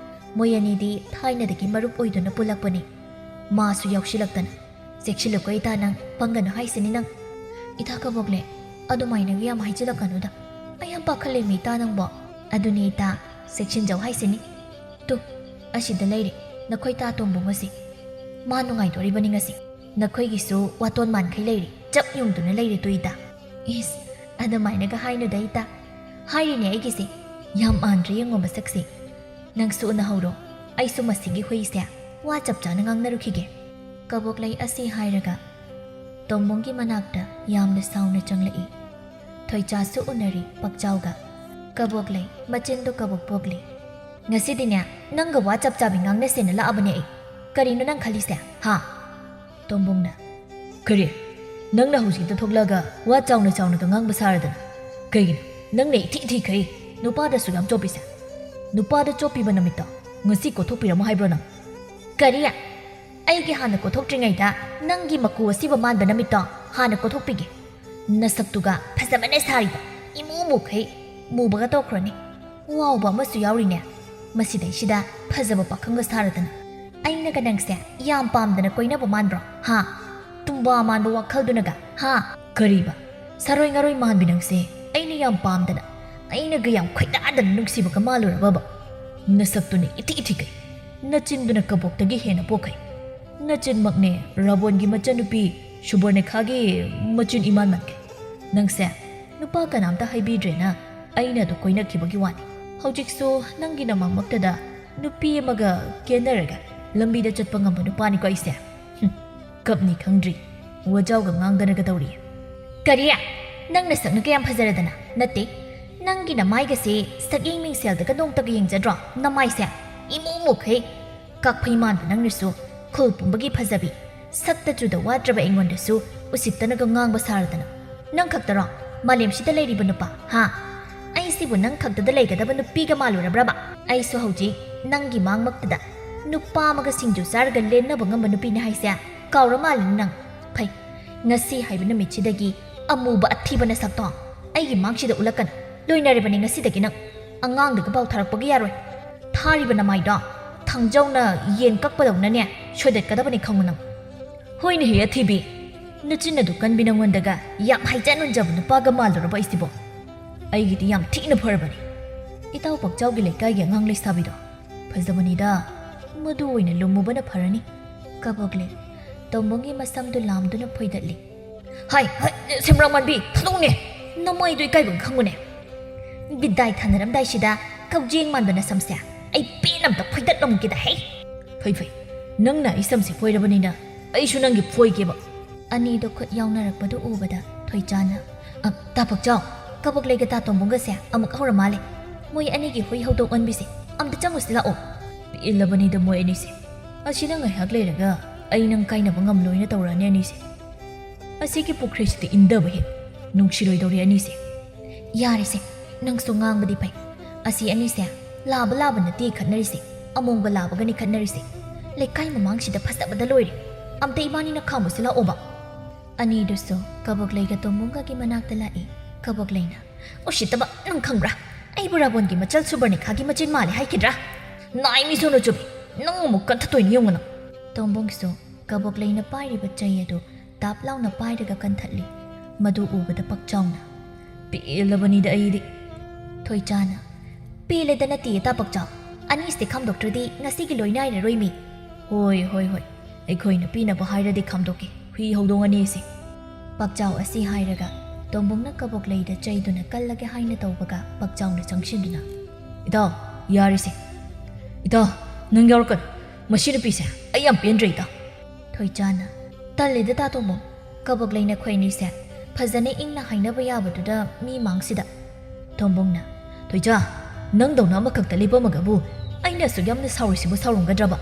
ꯃꯣꯏ ꯑꯅꯤꯗꯤ ꯊꯥꯏꯅꯗꯒꯤ ꯃꯔꯨꯞ ꯑꯣꯏꯗꯨꯅ ꯄꯨꯜꯂꯛꯄꯅꯤ꯫ ꯃꯥꯁꯨ ꯌꯥꯎꯁꯤꯜꯂꯛꯇꯅ ꯆꯦꯛꯁꯤꯜꯂꯨꯀꯣ ꯏꯇꯥ, ꯅꯪ ꯄꯪꯒꯅꯨ ꯍꯥꯏꯁꯤꯅꯤ ꯅꯪ꯫ ꯏꯇꯥ ꯀꯕꯣꯛꯂꯩ, ꯑꯗꯨꯃꯥꯏꯅꯒ ꯌꯥꯝ ꯍꯥꯏꯖꯤꯜꯂꯛꯀꯅꯨꯗ꯫ ꯑꯩ ꯌꯥꯝ ꯄꯥꯈꯠꯂꯦꯃꯤ ꯏꯇꯥ ꯅꯪꯕꯣ꯫ ꯑꯗꯨꯅꯦ ꯏꯇꯥ, ꯆꯦꯛꯁꯤꯟꯖꯧ ꯍꯥꯏꯁꯤꯅꯤ꯫ ꯇꯨ, ꯑꯁꯤꯗ ꯂꯩꯔꯦ ꯅꯈꯣꯏ ꯇꯥ ꯇꯣꯝꯕꯣꯡ ꯑꯁꯤ꯫ ꯃꯥ ꯅꯨꯡꯉꯥꯏꯗꯣꯔꯤꯕꯅꯤ ꯉꯁꯤ꯫ ꯅꯈꯣꯏꯒꯤꯁꯨ ꯋꯥꯇꯣꯟ ꯃꯥꯟꯈꯩ ꯂꯩꯔꯦ, ꯆꯞ ꯌꯨꯡꯗꯨꯅ ꯂꯩꯔꯦ ꯇꯨ ꯏꯇꯥ꯫ ꯏꯁ, ꯑꯗꯨꯃꯥꯏꯅꯒ ꯍꯥꯏꯅꯨꯗ ꯏꯇꯥ꯫ ꯍꯥꯏꯔꯤꯅꯦ ꯑꯩꯒꯤꯁꯦ꯫ ꯌꯥꯝ ꯃꯥꯟꯗ꯭ꯔꯦ ꯌꯦꯡꯉꯣ ꯃꯁꯛꯁꯦ꯫ ꯅꯪꯁꯨ ꯎꯅꯍꯧꯔꯣ, ꯑꯩꯁꯨ ꯃꯁꯤꯒꯤ ꯍꯨꯏꯁꯦ ꯋꯥ ꯆꯞ ꯆꯥꯅ ꯉꯥꯡꯅꯔꯨꯈꯤꯒꯦ꯫ ꯀꯕꯣꯛꯂꯩ ꯑꯁꯤ ꯍꯥꯏꯔꯒ ꯇꯣꯝꯕꯣꯡꯒꯤ ꯃꯅꯥꯛꯇ ꯌꯥꯝꯅ ꯁꯥꯎꯅ ꯆꯪꯂꯛꯏ꯫ ꯊꯣꯏꯆꯥꯁꯨ ꯎꯅꯔꯤ ꯄꯛꯆꯥꯎꯒ꯫ ꯀꯕꯣꯛꯂꯩ, ꯃꯆꯤꯟꯗꯣ ꯀꯕꯣꯛ ꯄꯣꯛꯂꯤ꯫ ꯉꯁꯤꯗꯤꯅꯦ, ꯅꯪꯒ ꯋꯥ ꯆꯞ ꯆꯥꯕꯤ ꯉꯥꯡꯅꯁꯦꯅ ꯂꯥꯛꯑꯕꯅꯦ ꯑꯩ꯫ ꯀꯔꯤꯅꯣ ꯅꯪ ꯈꯜꯂꯤꯁꯦ, ꯍꯥ? ꯇꯣꯝꯕꯣꯡꯅ, ꯀꯔꯤ? ꯅꯪꯅ ꯍꯧꯖꯤꯛꯇ ꯊꯣꯛꯂꯛꯑꯒ ꯋꯥ ꯆꯥꯎꯅ ꯆꯥꯎꯅꯒ ꯉꯥꯡꯕ ꯁꯥꯔꯗꯅ? ꯀꯩꯒꯤꯅꯣ ꯅꯪꯅ ꯏꯊꯤ ꯊꯤꯈꯩ ꯅꯨꯄꯥꯗꯁꯨ ꯌꯥꯝ ꯆꯣꯞꯄꯤꯁꯦ? ꯅꯨꯄꯥꯗ ꯆꯣꯞꯄꯤꯕ ꯅꯨꯃꯤꯠꯇꯣ ꯉꯁꯤ ꯀꯣꯊꯣꯛꯄꯤꯔꯝꯃꯣ ꯍꯥꯏꯕ꯭ꯔꯣ ꯅꯪ? ꯀꯔꯤ? ꯑꯩꯒꯤ ꯍꯥꯟꯅ ꯀꯣꯊꯣꯛꯇ꯭ꯔꯤꯉꯩꯗ ꯅꯪꯒꯤ ꯃꯀꯨ ꯑꯁꯤꯕ ꯃꯥꯟꯕ ꯅꯨꯃꯤꯠꯇꯣ ꯍꯥꯟꯅ ꯀꯣꯊꯣꯛꯄꯤꯒꯦ꯫ ꯅꯁꯛꯇꯨꯒ ꯐꯖꯕꯅ ꯁꯥꯔꯤꯕ, ꯏꯃꯨ ꯃꯨꯈꯩ ꯃꯨꯕꯒ ꯇꯧꯈ꯭ꯔꯅꯤ꯫ ꯋꯥꯎꯕ ꯑꯃꯁꯨ ꯌꯥꯎꯔꯤꯅꯦ꯫ ꯃꯁꯤꯗꯩꯁꯤꯗ ꯐꯖꯕ ꯄꯥꯈꯪꯒ ꯁꯥꯔꯗꯅ꯫ ꯑꯩꯅꯒ ꯅꯪꯁꯦ ꯌꯥꯝ ꯄꯥꯝꯗꯅ ꯀꯣꯏꯅꯕ ꯃꯥꯟꯕ꯭ꯔꯣ? ꯍꯥ? ꯇꯨꯝꯕ ꯃꯥꯟꯕ ꯋꯥꯈꯜꯗꯨꯅꯒ, ꯍꯥ? ꯀꯔꯤꯕ? ꯁꯥꯔꯣꯏ ꯉꯥꯔꯣꯏ ꯃꯥꯟꯕꯤ ꯅꯪꯁꯦ ꯑꯩꯅ ꯌꯥꯝ ꯄꯥꯝꯗꯅ, ꯑꯩꯅꯒ ꯌꯥꯝ ꯈꯣꯏꯗꯥꯗꯅ ꯅꯨꯡꯁꯤꯕꯒ ꯃꯥꯜꯂꯨꯔꯕꯕ? ꯅꯁꯛꯇꯨꯅ ꯏꯊꯤ ꯏꯊꯤꯈꯩ, ꯅꯆꯤꯟꯗꯨꯅ ꯀꯕꯣꯛꯇꯒꯤ ꯍꯦꯟꯅ ꯄꯣꯛꯈꯩ꯫ ꯅꯆꯤꯟꯃꯛꯅꯦ ꯔꯥꯕꯣꯟꯒꯤ ꯃꯆꯟꯅꯨꯄꯤ ꯁꯨꯕꯔꯅꯦꯈꯥꯒꯤ ꯃꯆꯤꯟ ꯏꯃꯥꯟ ꯃꯥꯟꯈꯩ꯫ ꯅꯪꯁꯦ ꯅꯨꯄꯥ ꯀꯅꯥꯝꯇ ꯍꯥꯏꯕꯤꯗ꯭ꯔꯦꯅ ꯑꯩꯅ ꯑꯗꯨ ꯀꯣꯏꯅꯈꯤꯕꯒꯤ ꯋꯥꯅꯤ꯫ ꯍꯧꯖꯤꯛꯁꯨ ꯅꯪꯒꯤ ꯅꯃꯥꯡꯃꯛꯇꯗ ꯅꯨꯄꯤ ꯑꯃꯒ ꯀꯦꯟꯅꯔꯒ ꯂꯝꯕꯤꯗ ꯆꯠꯄ ꯉꯝꯕ ꯅꯨꯄꯥꯅꯤꯀꯣ ꯑꯩꯁꯦ꯫ ꯍꯨꯝ, ꯀꯞꯅꯤ ꯈꯪꯗ꯭ꯔꯤ, ꯋꯥꯖꯥꯎꯒ ꯉꯥꯡꯗꯅꯒ ꯇꯧꯔꯤ꯫ ꯀꯔꯤ? ꯅꯪ ꯅꯁꯛꯅ ꯀꯌꯥꯝ ꯐꯖꯔꯗꯅ? ꯅꯠꯇꯦ, ꯅꯪꯒꯤ ꯅꯃꯥꯏꯒꯁꯦ ꯁꯛꯌꯦꯡ ꯃꯤꯡꯁꯦꯜꯗꯒ ꯅꯣꯡꯇꯒ ꯌꯦꯡꯖꯗ꯭ꯔꯣ? ꯅꯃꯥꯏꯁꯦ ꯏꯃꯨ ꯃꯨꯈꯩ꯫ ꯀꯥꯛꯐꯩ ꯃꯥꯟꯕ ꯅꯪꯅꯁꯨ ꯈꯨꯜ ꯄꯨꯝꯕꯒꯤ ꯐꯖꯕꯤ, ꯁꯛꯇ ꯆꯨꯗ ꯋꯥꯠꯇ꯭ꯔꯕ ꯑꯩꯉꯣꯟꯗꯁꯨ ꯎꯁꯤꯠꯇꯅꯒ ꯉꯥꯡꯕ ꯁꯥꯔꯗꯅ꯫ ꯅꯪ ꯈꯛꯇꯔꯣ ꯃꯥꯂꯦꯝꯁꯤꯗ ꯂꯩꯔꯤꯕ ꯅꯨꯄꯥ, ꯍꯥ? ꯑꯩꯁꯤꯕꯨ ꯅꯪ ꯈꯛꯇꯗ ꯂꯩꯒꯗꯕ ꯅꯨꯄꯤꯒ ꯃꯥꯜꯂꯨꯔꯕ꯭ꯔꯕ? ꯑꯩꯁꯨ ꯍꯧꯖꯤꯛ ꯅꯪꯒꯤ ꯃꯥꯡꯃꯛꯇꯗ ꯅꯨꯄꯥ ꯑꯃꯒ ꯁꯤꯡꯖꯨ ꯆꯥꯔꯒ ꯂꯦꯟꯅꯕ ꯉꯝꯕ ꯅꯨꯄꯤꯅꯤ ꯍꯥꯏꯁꯦ ꯀꯥꯎꯔ ꯃꯥꯜꯂꯦꯅꯦ ꯅꯪ꯫ ꯐꯩ, ꯉꯁꯤ ꯍꯥꯏꯕ ꯅꯨꯃꯤꯠꯁꯤꯗꯒꯤ ꯑꯃꯨꯕ ꯑꯊꯤꯕ ꯅꯁꯛꯇꯣ ꯑꯩꯒꯤ ꯃꯥꯡꯁꯤꯗ ꯎꯠꯂꯛꯀꯅꯨ꯫ ꯂꯣꯏꯅꯔꯕꯅꯤ ꯉꯁꯤꯗꯒꯤ ꯅꯪ꯫ ꯑꯉꯥꯡꯗꯒ ꯄꯥꯎ ꯊꯥꯔꯛꯄꯒ ꯌꯥꯔꯣꯏ꯫ ꯊꯥꯔꯤꯕ ꯅꯃꯥꯏꯗꯣ ꯊꯥꯡꯖꯧꯅ ꯌꯦꯟ ꯀꯛꯄꯗꯧꯅꯅꯦ ꯁꯣꯏꯗꯠꯀꯗꯕꯅꯤ ꯈꯪꯉꯨ ꯅꯪ꯫ ꯍꯣꯏꯅꯦ ꯍꯦ ꯑꯊꯤꯕꯤ, ꯅꯆꯤꯟ ꯑꯗꯨ ꯀꯟꯕꯤ ꯅꯉꯣꯟꯗꯒ ꯌꯥꯝ ꯍꯥꯏꯖ ꯅꯣꯟꯖꯕ ꯅꯨꯄꯥꯒ ꯃꯥꯜꯂꯨꯔꯕ ꯑꯩꯁꯤꯕꯣ꯫ ꯑꯩꯒꯤꯗꯤ ꯌꯥꯝ ꯊꯤꯅ ꯐꯔꯕꯅꯤ꯫ ꯏꯇꯥꯎ ꯄꯥꯛꯆꯥꯎꯒꯤ ꯂꯩꯀꯥꯏꯒꯤ ꯑꯉꯥꯡ ꯂꯩꯁꯥꯕꯤꯗꯣ ꯐꯖꯕꯅꯤꯗ, ꯃꯗꯨ ꯑꯣꯏꯅ ꯂꯨꯝꯃꯨꯕꯅ ꯐꯔꯅꯤ꯫ ꯀꯕꯣꯛꯂꯩ ꯇꯣꯝꯕꯣꯡꯒꯤ ꯃꯁꯝꯗꯨ ꯂꯥꯝꯗꯨꯅ ꯐꯣꯏꯗꯠꯂꯤ꯫ ꯍꯥꯏ, ꯍꯥꯏ, ꯁꯦꯝꯕ꯭ꯔꯥꯡ ꯃꯥꯟꯕꯤ, ꯊꯥꯗꯣꯛꯅꯦ! ꯅꯃꯥꯏꯗꯣ ꯏꯀꯥꯏꯕ ꯈꯪꯉꯨꯅꯦ꯫ ꯕꯤꯗꯥꯏ ꯊꯥꯅꯔꯝꯗꯥꯏꯁꯤꯗ ꯀꯛꯖꯦꯡ ꯃꯥꯟꯕ ꯅꯁꯝꯁꯦ ꯑꯩ ꯄꯦꯟ ꯑꯝꯇ ꯐꯣꯏꯗꯠꯂꯝꯒꯦꯗ ꯍꯩ꯫ ꯐꯩ ꯐꯩ, ꯅꯪꯅ ꯑꯩ ꯁꯝꯁꯦ ꯐꯣꯏꯔꯕꯅꯤꯅ ꯑꯩꯁꯨ ꯅꯪꯒꯤ ꯐꯣꯏꯒꯦꯕ꯫ ꯑꯅꯤꯗꯣ ꯈꯨꯠ ꯌꯥꯎꯅꯔꯛꯄꯗꯨ ꯎꯕꯗ ꯊꯣꯏꯆꯥꯅ, "ꯑ, ꯇꯥ ꯄꯥꯛꯆꯥꯎ, ꯀꯕꯣꯛꯂꯩꯒ ꯇꯥ ꯇꯣꯝꯕꯣꯡꯒꯁꯦ ꯑꯃꯨꯛ ꯍꯧꯔ ꯃꯥꯜꯂꯦ꯫ ꯃꯣꯏ ꯑꯅꯤꯒꯤ ꯍꯨꯏ ꯍꯧꯗꯣꯡ ꯑꯣꯟꯕꯤꯁꯦ ꯑꯝꯇ ꯆꯪꯉꯨꯁꯤ ꯂꯥꯛꯑꯣ꯫" ꯄꯦꯜꯂꯕꯅꯤꯗ ꯃꯣꯏ ꯑꯅꯤꯁꯦ꯫ ꯑꯁꯤꯗ ꯉꯥꯏꯍꯥꯛ ꯂꯩꯔꯒ ꯑꯩ ꯅꯪ ꯀꯥꯏꯅꯕ ꯉꯝꯂꯣꯏꯅ ꯇꯧꯔꯛꯑꯅꯤ ꯑꯅꯤꯁꯦ꯫ ꯑꯁꯤꯒꯤ ꯄꯨꯈ꯭ꯔꯤꯁꯤꯗ ꯏꯟꯗꯕ ꯍꯦꯛ ꯅꯨꯡꯁꯤꯔꯣꯏꯗꯧꯔꯤ ꯑꯅꯤꯁꯦ꯫ ꯌꯥꯔꯦꯁꯦ, ꯅꯪꯁꯨ ꯉꯥꯡꯕꯗꯤ ꯐꯩ꯫ ꯑꯁꯤ ꯑꯅꯤꯁꯦ ꯂꯥꯕ ꯂꯥꯕ ꯅꯠꯇꯦ ꯈꯠꯅꯔꯤꯁꯦ, ꯑꯃꯣꯡꯕ ꯂꯥꯕꯒꯅꯤ ꯈꯠꯅꯔꯤꯁꯦ꯫ ꯂꯩꯀꯥꯏ ꯃꯃꯥꯡꯁꯤꯗ ꯐꯖꯕꯗ ꯂꯣꯏꯔꯦ꯫ ꯑꯝꯇ ꯏꯕꯥꯅꯤꯅ ꯈꯥꯝꯃꯨꯁꯤ ꯂꯥꯛꯑꯣꯕ꯫ ꯑꯅꯤꯗꯨꯁꯨ ꯀꯕꯣꯛꯂꯩꯒ ꯇꯣꯝꯕꯣꯡꯒꯒꯤ ꯃꯅꯥꯛꯇ ꯂꯥꯛꯏ꯫ ꯀꯕꯣꯛꯂꯩꯅ, "ꯎꯁꯤꯠꯇꯕ, ꯅꯪ ꯈꯪꯕ꯭ꯔꯥ? ꯑꯩꯕꯨ ꯔꯥꯕꯣꯟꯒꯤ ꯃꯆꯜ ꯁꯨꯕꯔꯅꯤꯈꯥꯒꯤ ꯃꯆꯤꯟ ꯃꯥꯜꯂꯦ ꯍꯥꯏꯈꯤꯗ꯭ꯔꯥ? ꯅꯥꯏ ꯃꯤ ꯁꯣꯅꯣ ꯆꯨꯕꯤ, ꯅꯪ ꯑꯃꯨꯛ ꯀꯟꯊꯠꯇꯣꯏꯅꯤ ꯌꯦꯡꯉꯨ ꯅꯪ꯫" ꯇꯣꯝꯕꯣꯡꯁꯨ ꯀꯕꯣꯛꯂꯩꯅ ꯄꯥꯏꯔꯤꯕ ꯆꯩ ꯑꯗꯨ ꯇꯥꯞ ꯂꯥꯎꯅ ꯄꯥꯏꯔꯒ ꯀꯟꯊꯠꯂꯤ꯫ ꯃꯗꯨ ꯎꯕꯗ ꯄꯥꯛꯆꯥꯎꯅ, "ꯄꯦꯜꯂꯕꯅꯤꯗ ꯑꯩꯗꯤ꯫" ꯊꯣꯏꯆꯥꯅ, "ꯄꯦꯜꯂꯦꯗ ꯅꯠꯇꯦ ꯇꯥ ꯄꯥꯛꯆꯥꯎ, ꯑꯅꯤꯁꯦ ꯈꯥꯝꯗꯣꯛꯇ꯭ꯔꯗꯤ ꯉꯁꯤꯒꯤ ꯂꯣꯏ ꯅꯥꯏꯔꯔꯣꯏ ꯃꯤ꯫" "ꯍꯣꯏ, ꯍꯣꯏ, ꯍꯣꯏ, ꯑꯩꯈꯣꯏꯅ ꯄꯤꯅꯕ ꯍꯥꯏꯔꯗꯤ ꯈꯥꯝꯗꯣꯛꯀꯦ, ꯍꯨꯏ ꯍꯧꯗꯣꯡ ꯑꯅꯤꯁꯦ꯫" ꯄꯥꯛꯆꯥꯎ ꯑꯁꯤ ꯍꯥꯏꯔꯒ ꯇꯣꯝꯕꯣꯡꯅ ꯀꯕꯣꯛꯂꯩꯗ ꯆꯩꯗꯨꯅ ꯀꯜꯂꯒꯦ ꯍꯥꯏꯅ ꯇꯧꯕꯒ ꯄꯥꯛꯆꯥꯎꯅ ꯆꯪꯁꯤꯟꯗꯨꯅ, "ꯏꯇꯥꯎ, ꯌꯥꯔꯤꯁꯦ꯫ ꯏꯇꯥꯎ, ꯅꯪ ꯌꯥꯎꯔꯛꯀꯅꯨ꯫ ꯃꯁꯤ ꯅꯨꯄꯤꯁꯦ ꯑꯩ ꯌꯥꯝ ꯄꯦꯟꯗ꯭ꯔꯦ ꯏꯇꯥꯎ꯫" ꯊꯣꯏꯆꯥꯅ, "ꯇꯜꯂꯦꯗ ꯇꯥ ꯇꯣꯝꯕꯣꯡ, ꯀꯕꯣꯛꯂꯩ ꯅꯈꯣꯏ ꯑꯅꯤꯁꯦ ꯐꯖꯅ ꯏꯪꯅ ꯍꯥꯏꯅꯕ ꯌꯥꯕꯗꯨꯗ ꯃꯤ ꯃꯥꯡꯁꯤꯗ꯫" ꯇꯣꯝꯕꯣꯡꯅ, "ꯊꯣꯏꯆꯥ, ꯅꯪꯗꯧꯅ ꯑꯃꯈꯛꯇ ꯂꯦꯞꯄꯝꯃꯒꯕꯨ ꯑꯩꯅ ꯑꯁꯨꯛ ꯌꯥꯝꯅ ꯁꯥꯎꯔꯤꯁꯤꯕꯨ ꯁꯥꯎꯔꯝꯒꯗ꯭ꯔꯕ?"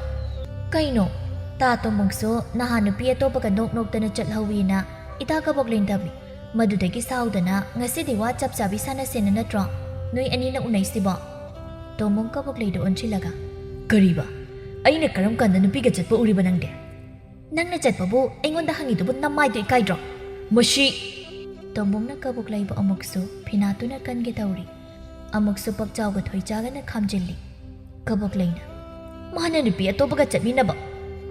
"ꯀꯩꯅꯣ? ꯇꯥ ꯇꯣꯝꯕꯣꯡꯁꯨ ꯅꯍꯥꯟ ꯅꯨꯄꯤ ꯑꯇꯣꯞꯄꯒ ꯅꯣꯛ ꯅꯣꯛꯇꯅ ꯆꯠꯍꯧꯋꯤꯅ ꯏꯇꯥ ꯀꯕꯣꯛꯂꯩꯅ ꯇꯝꯃꯤ꯫ ꯃꯗꯨꯗꯒꯤ ꯁꯥꯎꯗꯅ ꯉꯁꯤꯗꯤ ꯋꯥ ꯆꯞ ꯆꯥꯕꯤ ꯁꯥꯟꯅꯁꯦꯅ ꯅꯠꯇ꯭ꯔꯣ ꯅꯣꯏ ꯑꯅꯤꯅ ꯎꯅꯩꯁꯤꯕꯣ?" ꯇꯣꯝꯕꯣꯡ ꯀꯕꯣꯛꯂꯩꯗ ꯑꯣꯟꯁꯤꯜꯂꯒ, "ꯀꯔꯤꯕ? ꯑꯩꯅ ꯀꯔꯝ ꯀꯥꯟꯗ ꯅꯨꯄꯤꯒ ꯆꯠꯄ ꯎꯔꯤꯕ ꯅꯪꯗꯤ?" "ꯅꯪꯅ ꯆꯠꯄꯕꯨ ꯑꯩꯉꯣꯟꯗ ꯍꯪꯉꯤꯗꯨꯕꯨ ꯅꯃꯥꯏꯗꯣ ꯏꯀꯥꯏꯗ꯭ꯔꯣ?" "ꯃꯁꯤ!" ꯇꯣꯝꯕꯣꯡꯅ ꯀꯕꯣꯛꯂꯩꯕꯨ ꯑꯃꯨꯛꯁꯨ ꯐꯤꯅꯥꯠꯇꯨꯅ ꯀꯟꯒꯦ ꯇꯧꯔꯤ꯫ ꯑꯃꯨꯛꯁꯨ ꯄꯥꯛꯆꯥꯎꯒ ꯊꯣꯏꯆꯥꯒꯅ ꯈꯥꯝꯖꯤꯜꯂꯤ꯫ ꯀꯕꯣꯛꯂꯩꯅ, "ꯃꯥꯅ ꯅꯨꯄꯤ ꯑꯇꯣꯞꯄꯒ ꯆꯠꯃꯤꯟꯅꯕ,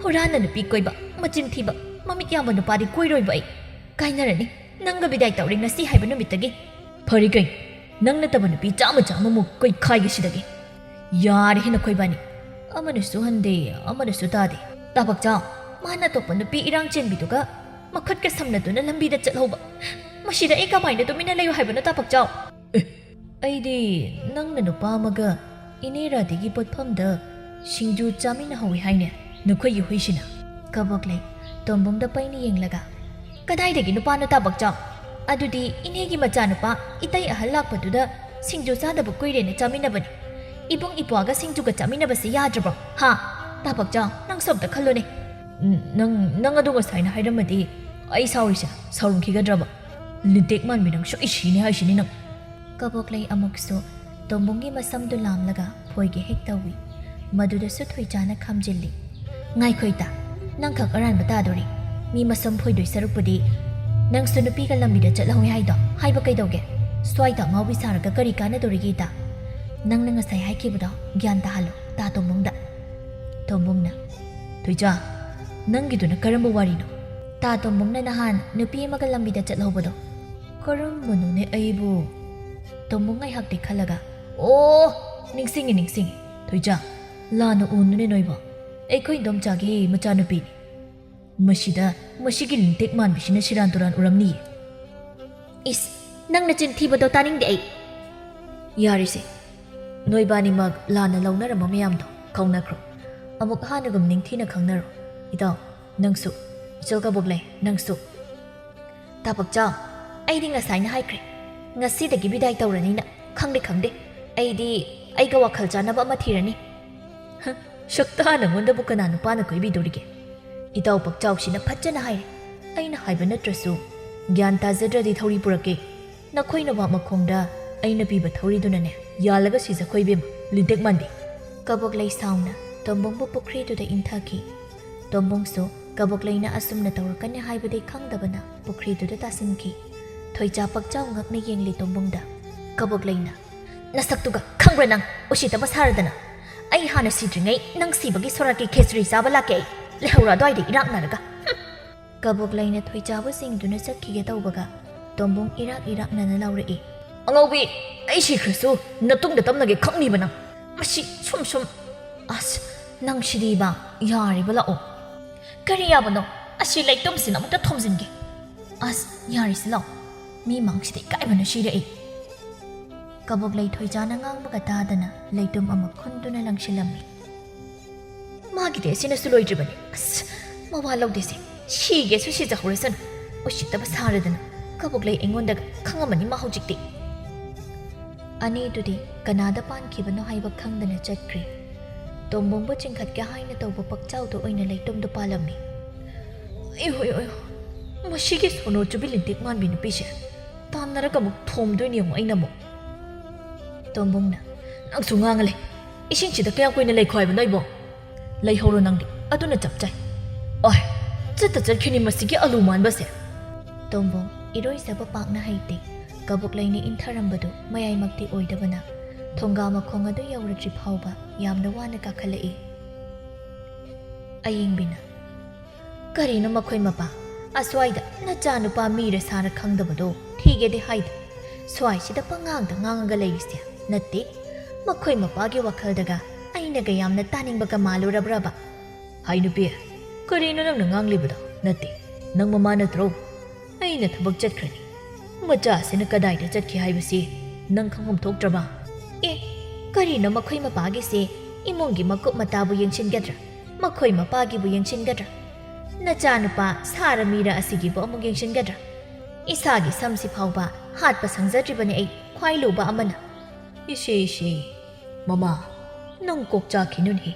ꯍꯨꯔꯥꯟꯅ ꯅꯨꯄꯤ ꯀꯣꯏꯕ, ꯃꯆꯤꯟ ꯊꯤꯕ, ꯃꯃꯤꯠ ꯌꯥꯝꯕ ꯅꯨꯄꯥꯗꯤ ꯀꯣꯏꯔꯣꯏꯕ ꯑꯩ꯫ ꯀꯥꯏꯅꯔꯅꯤ꯫ ꯅꯪꯒ ꯕꯤꯗꯥꯏ ꯇꯧꯔꯦ ꯉꯁꯤ ꯍꯥꯏꯕ ꯅꯨꯃꯤꯠꯇꯒꯤ꯫ ꯐꯔꯦ ꯀꯩ? ꯅꯪ ꯅꯠꯇꯕ ꯅꯨꯄꯤ ꯆꯥꯝꯃ ꯆꯥꯝꯃꯃꯨꯛ ꯀꯣꯏꯈꯥꯏꯒꯦ ꯁꯤꯗꯒꯤ꯫ ꯌꯥꯔꯦꯍꯦ ꯅꯈꯣꯏꯕꯥꯅꯤ꯫ ꯑꯃꯅꯁꯨ ꯍꯟꯗꯦ, ꯑꯃꯅꯁꯨ ꯇꯥꯗꯦ꯫ ꯇꯥ ꯄꯛꯆꯥꯎ, ꯃꯥꯅ ꯑꯇꯣꯞꯄ ꯅꯨꯄꯤ ꯏꯔꯥꯡ ꯆꯦꯟꯕꯤꯗꯨꯒ ꯃꯈꯨꯠꯀ ꯁꯝꯅꯗꯨꯅ ꯂꯝꯕꯤꯗ ꯆꯠꯍꯧꯕ꯫ ꯃꯁꯤꯗ ꯑꯩ ꯀꯃꯥꯏꯅ ꯇꯨꯃꯤꯟꯅ ꯂꯩꯌꯨ ꯍꯥꯏꯕꯅꯣ, ꯇꯥ ꯄꯛꯆꯥꯎ? ꯑꯦ, ꯑꯩꯗꯤ ꯅꯪꯅ ꯅꯨꯄꯥ ꯑꯃꯒ ꯏꯅꯦ ꯔꯥꯙꯦꯒꯤ ꯄꯣꯠꯐꯝꯗ ꯁꯤꯡꯖꯨ ꯆꯥꯃꯤꯟꯅꯍꯧꯋꯤ ꯍꯥꯏꯅꯦ, ꯅꯈꯣꯏꯒꯤ ꯍꯨꯏꯁꯤꯅ꯫ ꯀꯕꯣꯛꯂꯩ ꯇꯣꯝꯕꯨꯡꯗ ꯄꯩꯅ ꯌꯦꯡꯂꯒ, "ꯀꯗꯥꯏꯗꯒꯤ ꯅꯨꯄꯥꯅꯣ, ꯇꯥ ꯄꯛꯆꯥꯎ? ꯑꯗꯨꯗꯤ ꯏꯅꯦꯒꯤ ꯃꯆꯥꯅꯨꯄꯥ ꯏꯇꯩ ꯑꯍꯜ ꯂꯥꯛꯄꯗꯨꯗ ꯁꯤꯡꯖꯨ ꯆꯥꯗꯕ ꯀꯨꯏꯔꯦꯅ ꯆꯥꯃꯤꯟꯅꯕꯅꯤ꯫ ꯏꯕꯨꯡ ꯏꯄ꯭ꯋꯥꯒ ꯁꯤꯡꯖꯨꯒ ꯆꯥꯃꯤꯟꯅꯕꯁꯤ ꯌꯥꯗ꯭ꯔꯕꯣ? ꯍꯥ? ꯇꯥ ꯄꯛꯆꯥꯎ, ꯅꯪꯁꯨ ꯑꯝꯇ ꯈꯜꯂꯨꯅꯦ꯫ ꯎꯝ, ꯅꯪ, ꯅꯪ ꯑꯗꯨ ꯉꯁꯥꯏꯅ ꯍꯥꯏꯔꯝꯃꯗꯤ ꯑꯩ ꯁꯥꯎꯔꯤꯁꯦ ꯁꯥꯎꯔꯝꯈꯤꯒꯗ꯭ꯔꯕ? ꯂꯤꯟꯇꯦꯛ ꯃꯥꯟꯕꯤ, ꯅꯪ ꯁꯣꯏ ꯁꯤꯅꯤ ꯍꯥꯏꯁꯤꯅꯤ ꯅꯪ꯫" ꯀꯕꯣꯛꯂꯩ ꯑꯃꯨꯛꯁꯨ ꯇꯣꯝꯕꯨꯡꯒꯤ ꯃꯁꯝꯗꯨ ꯂꯥꯝꯂꯒ ꯐꯣꯏꯒꯦ ꯍꯦꯛ ꯇꯧꯏ꯫ ꯃꯗꯨꯗꯁꯨ ꯊꯣꯏꯆꯥꯅ ꯈꯥꯝꯖꯤꯜꯂꯤ꯫ "ꯉꯥꯏꯈꯣ ꯏꯇꯥ, ꯅꯪꯈꯛ ꯑꯔꯥꯟꯕ ꯇꯥꯗꯣꯔꯤ꯫ ꯃꯤ ꯃꯁꯝ ꯐꯣꯏꯗꯣꯏ ꯁꯔꯨꯛꯄꯨꯗꯤ ꯅꯪꯁꯨ ꯅꯨꯄꯤꯒ ꯂꯝꯕꯤꯗ ꯆꯠꯍꯧꯋꯤ ꯍꯥꯏꯗꯣ ꯍꯥꯏꯕ ꯀꯩꯗꯧꯒꯦ? ꯁ꯭ꯋꯥꯏꯗ ꯑꯉꯥꯎꯕꯤ ꯁꯥꯔꯒ ꯀꯔꯤ ꯀꯥꯟꯅꯗꯣꯔꯤꯒꯦ ꯏꯇꯥ? ꯅꯪꯅ ꯉꯁꯥꯏ ꯍꯥꯏꯈꯤꯕꯗꯣ ꯒ꯭ꯌꯥꯟ ꯇꯥꯍꯜꯂꯣ ꯇꯥ ꯇꯣꯝꯕꯨꯡꯗ꯫" ꯇꯣꯝꯕꯨꯡꯅ, "ꯊꯣꯏꯆꯥ, ꯅꯪꯒꯤꯗꯨꯅ ꯀꯔꯝꯕ ꯋꯥꯔꯤꯅꯣ?" ꯇꯥ ꯇꯣꯝꯕꯨꯡꯅ ꯅꯍꯥꯟ ꯅꯨꯄꯤ ꯑꯃꯒ ꯂꯝꯕꯤꯗ ꯆꯠꯍꯧꯕꯗꯣ꯫ "ꯀꯔꯝꯕꯅꯣꯅꯦ ꯑꯩꯕꯨ?" ꯇꯣꯝꯕꯨꯡ ꯉꯥꯏꯍꯥꯛꯇꯤ ꯈꯜꯂꯒ, "ꯑꯣ, ꯅꯤꯡꯁꯤꯡꯉꯤ, ꯅꯤꯡꯁꯤꯡꯉꯤ꯫ ꯊꯣꯏꯆꯥ, ꯂꯥꯟꯅ ꯎꯅꯨꯅꯦ ꯅꯣꯏꯕꯣ꯫ ꯑꯩꯈꯣꯏ ꯏꯗꯣꯝꯆꯥꯒꯤ ꯃꯆꯥꯅꯨꯄꯤꯅꯤ꯫ ꯃꯁꯤꯗ ꯃꯁꯤꯒꯤ ꯂꯤꯟꯇꯦꯛ ꯃꯥꯟꯕꯤꯁꯤꯅ ꯁꯤꯔꯥꯟ ꯇꯨꯔꯥꯟ ꯎꯔꯝꯅꯤꯌꯦ꯫" "ꯏꯁ, ꯅꯪꯅ ꯆꯤꯟ ꯊꯤꯕꯗꯣ ꯇꯥꯅꯤꯡꯗꯦ ꯑꯩ꯫" "ꯌꯥꯔꯦꯁꯦ, ꯅꯣꯏꯕꯥꯅꯤꯃꯛ ꯂꯥꯟꯅ ꯂꯧꯅꯔꯝꯕ ꯃꯌꯥꯝꯗꯣ ꯀꯥꯎꯅꯈ꯭ꯔꯣ꯫ ꯑꯃꯨꯛ ꯍꯥꯟꯅꯒꯨꯝ ꯅꯤꯡꯊꯤꯅ ꯈꯪꯅꯔꯣ꯫ ꯏꯇꯥꯎ, ꯅꯪꯁꯨ, ꯏꯆꯜ ꯀꯕꯣꯛꯂꯩ, ꯅꯪꯁꯨ꯫" "ꯇꯥ ꯄꯛꯆꯥꯎ, ꯑꯩꯗꯤ ꯉꯁꯥꯏꯅ ꯍꯥꯏꯈ꯭ꯔꯦ, ꯉꯁꯤꯗꯒꯤ ꯕꯤꯗꯥꯏ ꯇꯧꯔꯅꯤꯅ꯫ ꯈꯪꯗꯦ, ꯈꯪꯗꯦ, ꯑꯩꯗꯤ ꯑꯩꯒ ꯋꯥꯈꯜ ꯆꯥꯟꯅꯕ ꯑꯃ ꯊꯤꯔꯅꯤ꯫" "ꯍ, ꯁꯛꯇꯥ, ꯅꯉꯣꯟꯗꯕꯨ ꯀꯅꯥ ꯅꯨꯄꯥꯅ ꯀꯣꯏꯕꯤꯗꯣꯔꯤꯒꯦ? ꯏꯇꯥꯎ ꯄꯛꯆꯥꯎꯁꯤꯅ ꯐꯠꯖꯅ ꯍꯥꯏꯔꯦ꯫ ꯑꯩꯅ ꯍꯥꯏꯕ ꯅꯠꯇ꯭ꯔꯁꯨ ꯒ꯭ꯌꯥꯟ ꯇꯥꯖꯗ꯭ꯔꯗꯤ ꯊꯧꯔꯤ ꯄꯨꯔꯛꯀꯦ꯫ ꯅꯈꯣꯏ ꯅꯋꯥ ꯃꯈꯣꯡꯗ ꯑꯩꯅ ꯄꯤꯕ ꯊꯧꯔꯤꯗꯨꯅꯅꯦ ꯌꯥꯜꯂꯒ ꯁꯤꯖꯈꯣ ꯏꯕꯦꯝꯃ, ꯂꯤꯟꯇꯦꯛ ꯃꯥꯟꯕꯤ꯫" ꯀꯕꯣꯛꯂꯩ ꯁꯥꯎꯅ ꯇꯣꯝꯕꯨꯡꯕꯨ ꯄꯨꯈ꯭ꯔꯤꯗꯨꯗ ꯏꯟꯊꯈꯤ꯫ ꯇꯣꯝꯕꯨꯡꯁꯨ ꯀꯕꯣꯛꯂꯩꯅ ꯑꯁꯨꯝꯅ ꯇꯧꯔꯛꯀꯅꯤ ꯍꯥꯏꯕꯗꯤ ꯈꯪꯗꯕꯅ ꯄꯨꯈ꯭ꯔꯤꯗꯨꯗ ꯇꯥꯁꯤꯟꯈꯤ꯫ ꯊꯣꯏꯆꯥ ꯄꯛꯆꯥꯎ ꯉꯛꯅ ꯌꯦꯡꯂꯤ ꯇꯣꯝꯕꯨꯡꯗ꯫ ꯀꯕꯣꯛꯂꯩꯅ, "ꯅꯁꯛꯇꯨꯒ ꯈꯪꯕ꯭ꯔꯥ ꯅꯪ? ꯎꯁꯤꯠꯇꯕ ꯁꯥꯔꯗꯅ꯫ ꯑꯩ ꯍꯥꯟꯅ ꯁꯤꯗ꯭ꯔꯤꯉꯩ ꯅꯪ ꯁꯤꯕꯒꯤ ꯁꯣꯔꯥꯠꯀꯤ ꯈꯦꯆ꯭ꯔꯤ ꯆꯥꯕ ꯂꯥꯛꯀꯦ ꯑꯩ꯫ ꯂꯩꯍꯧꯔ ꯑꯗ꯭ꯋꯥꯏꯗ ꯏꯔꯥꯛꯅꯔꯒ꯫ ꯍꯨꯝ!" ꯀꯕꯣꯛꯂꯩꯅ ꯊꯣꯏꯆꯥꯕꯨ ꯆꯤꯡꯗꯨꯅ ꯆꯠꯈꯤꯒꯦ ꯇꯧꯕꯒ ꯇꯣꯝꯕꯣꯡ ꯏꯔꯥꯛ ꯏꯔꯥꯛꯅꯅ ꯂꯥꯎꯔꯛꯏ꯫ "ꯑꯉꯥꯎꯕꯤ, ꯑꯩ ꯁꯤꯈ꯭ꯔꯁꯨ ꯅꯇꯨꯡꯗ ꯇꯞꯅꯒꯦ ꯈꯪꯅꯤꯕ ꯅꯪ꯫ ꯃꯁꯤ ꯁꯨꯝ ꯁꯨꯝ꯫ ꯑꯁ, ꯅꯪ ꯁꯤꯗꯤꯕ꯫ ꯌꯥꯔꯤꯕ ꯂꯥꯛꯑꯣ꯫" "ꯀꯔꯤ ꯌꯥꯕꯅꯣ? ꯑꯁꯤ ꯂꯩꯇꯨꯝꯁꯤꯅ ꯑꯃꯨꯛꯇ ꯊꯣꯝꯖꯤꯟꯒꯦ꯫" "ꯑꯁ, ꯌꯥꯔꯤꯁꯤ ꯂꯥꯛꯑꯣ꯫ ꯃꯤ ꯃꯥꯡꯁꯤꯗ ꯏꯀꯥꯏꯕꯅ ꯁꯤꯔꯦ ꯑꯩ꯫" ꯀꯕꯣꯛꯂꯩ ꯊꯣꯏꯆꯥꯅ ꯉꯥꯡꯕꯒ ꯇꯥꯗꯅ ꯂꯩꯇꯨꯝ ꯑꯃ ꯈꯨꯟꯗꯨꯅ ꯂꯪꯁꯤꯜꯂꯝꯃꯤ꯫ "ꯃꯥꯒꯤꯗꯤ ꯑꯁꯤꯅꯁꯨ ꯂꯣꯏꯗ꯭ꯔꯤꯕꯅꯤ꯫ ꯑꯁ, ꯃꯋꯥ ꯂꯧꯗꯦꯁꯦ꯫ ꯁꯤꯒꯦꯁꯨ ꯁꯤꯖꯍꯧꯔꯁꯅꯨ꯫ ꯎꯁꯤꯠꯇꯕ ꯁꯥꯔꯗꯅ꯫ ꯀꯕꯣꯛꯂꯩ ꯑꯩꯉꯣꯟꯗꯒ ꯈꯪꯉꯝꯃꯅꯤ ꯃꯥ ꯍꯧꯖꯤꯛꯇꯤ꯫" ꯑꯅꯤꯗꯨꯗꯤ ꯀꯅꯥꯗ ꯄꯥꯟꯈꯤꯕꯅꯣ ꯍꯥꯏꯕ ꯈꯪꯗꯅ ꯆꯠꯈ꯭ꯔꯦ꯫ ꯇꯣꯝꯕꯣꯡꯕꯨ ꯆꯤꯡꯈꯠꯀꯦ ꯍꯥꯏꯅ ꯇꯧꯕ ꯄꯛꯆꯥꯎꯗ ꯑꯣꯏꯅ ꯂꯩꯇꯨꯝꯗꯨ ꯄꯥꯜꯂꯝꯃꯤ꯫ "ꯑꯩ ꯍꯣꯏ, ꯍꯣꯏ, ꯍꯣꯏ꯫ ꯃꯁꯤꯒꯤ ꯁꯣꯅꯣ ꯆꯨꯕꯤ ꯂꯤꯟꯇꯦꯛ ꯃꯥꯟꯕꯤ ꯅꯨꯄꯤꯁꯦ ꯇꯥꯟꯅꯔꯒ ꯑꯃꯨꯛ ꯊꯣꯝꯗꯣꯏꯅꯤ ꯌꯦꯡꯉꯣ ꯑꯩꯅ ꯑꯃꯨꯛ꯫" ꯇꯣꯝꯕꯣꯡꯅ, "ꯅꯪꯁꯨ ꯉꯥꯡꯉ ꯂꯩ꯫ ꯏꯁꯤꯡꯁꯤꯗ ꯀꯌꯥꯝ ꯀꯨꯏꯅ ꯂꯩꯈꯣ ꯍꯥꯏꯕꯅꯣ ꯑꯩꯕꯣ? ꯂꯩꯍꯧꯔꯣ ꯅꯪꯗꯤ, ꯑꯗꯨꯅ ꯆꯞ ꯆꯥꯏ꯫ ꯑꯣꯏ, ꯆꯠꯇ ꯆꯠꯈꯤꯅꯤ ꯃꯁꯤꯒꯤ ꯑꯂꯨ ꯃꯥꯟꯕꯁꯦ꯫" ꯇꯣꯝꯕꯣꯡ ꯏꯔꯣꯏꯖꯕ ꯄꯥꯛꯅ ꯍꯩꯇꯦ꯫ ꯀꯕꯣꯛꯂꯩꯅ ꯏꯟꯊꯔꯝꯕꯗꯨ ꯃꯌꯥꯏꯃꯛꯇꯤ ꯑꯣꯏꯗꯕꯅ ꯊꯣꯡꯒꯥ ꯃꯈꯣꯡ ꯑꯗꯨ ꯌꯧꯔꯗ꯭ꯔꯤ ꯐꯥꯎꯕ ꯌꯥꯝꯅ ꯋꯥꯅ ꯀꯥꯈꯠꯂꯛꯏ꯫ ꯑꯌꯤꯡꯕꯤꯅ, "ꯀꯔꯤꯅꯣ ꯃꯈꯣꯏ ꯃꯄꯥ? ꯑꯁ꯭ꯋꯥꯏꯗ ꯅꯆꯥꯅꯨꯄꯥ ꯃꯤꯔ ꯁꯥꯔ ꯈꯪꯗꯕꯗꯣ ꯊꯤꯒꯦꯗꯤ ꯍꯥꯏꯗꯦ꯫ ꯁ꯭ꯋꯥꯏꯁꯤꯗ ꯄꯉꯥꯡꯗ ꯉꯥꯡꯉꯒ ꯂꯩꯔꯤꯁꯦ ꯅꯠꯇꯦ꯫ ꯃꯈꯣꯏ ꯃꯄꯥꯒꯤ ꯋꯥꯈꯜꯗꯒ ꯑꯩꯅꯒ ꯌꯥꯝꯅ ꯇꯥꯅꯤꯡꯕꯒ ꯃꯥꯜꯂꯨꯔꯕ꯭ꯔꯕ?" "ꯍꯥꯏ ꯅꯨꯄꯤ, ꯀꯔꯤꯅꯣ ꯅꯪꯅ ꯉꯥꯡꯂꯤꯕꯗꯣ? ꯅꯠꯇꯦ, ꯅꯪ ꯃꯃꯥ ꯅꯠꯇ꯭ꯔꯣ? ꯑꯩꯅ ꯊꯕꯛ ꯆꯠꯈ꯭ꯔꯅꯤ꯫ ꯃꯆꯥꯁꯤꯅ ꯀꯗꯥꯏꯗ ꯆꯠꯈꯤ ꯍꯥꯏꯕꯁꯤ ꯅꯪ ꯈꯪꯐꯝ ꯊꯣꯛꯇ꯭ꯔꯕ?" "ꯑꯦ, ꯀꯔꯤꯅꯣ ꯃꯈꯣꯏ ꯃꯄꯥꯒꯤꯁꯦ? ꯏꯃꯨꯡꯒꯤ ꯃꯀꯨꯞ ꯃꯇꯥꯕꯨ ꯌꯦꯡꯁꯤꯟꯒꯗ꯭ꯔꯥ? ꯃꯈꯣꯏ ꯃꯄꯥꯒꯤꯕꯨ ꯌꯦꯡꯁꯤꯟꯒꯗ꯭ꯔꯥ? ꯅꯆꯥꯅꯨꯄꯥ ꯁꯥꯔ ꯃꯤꯔ ꯑꯁꯤꯒꯤꯕꯨ ꯑꯃꯨꯛ ꯌꯦꯡꯁꯤꯟꯒꯗ꯭ꯔꯥ? ꯏꯁꯥꯒꯤ ꯁꯝꯁꯤ ꯐꯥꯎꯕ ꯍꯥꯠꯄ ꯁꯪꯖꯗ꯭ꯔꯤꯕꯅꯤ ꯑꯩ, ꯈ꯭ꯋꯥꯏ ꯂꯨꯕ ꯑꯃꯅ꯫" "ꯏꯁꯦ, ꯏꯁꯦ, ꯃꯃꯥ, ꯅꯪ ꯀꯣꯛ ꯆꯥꯛꯈꯤꯅꯨꯅꯦ꯫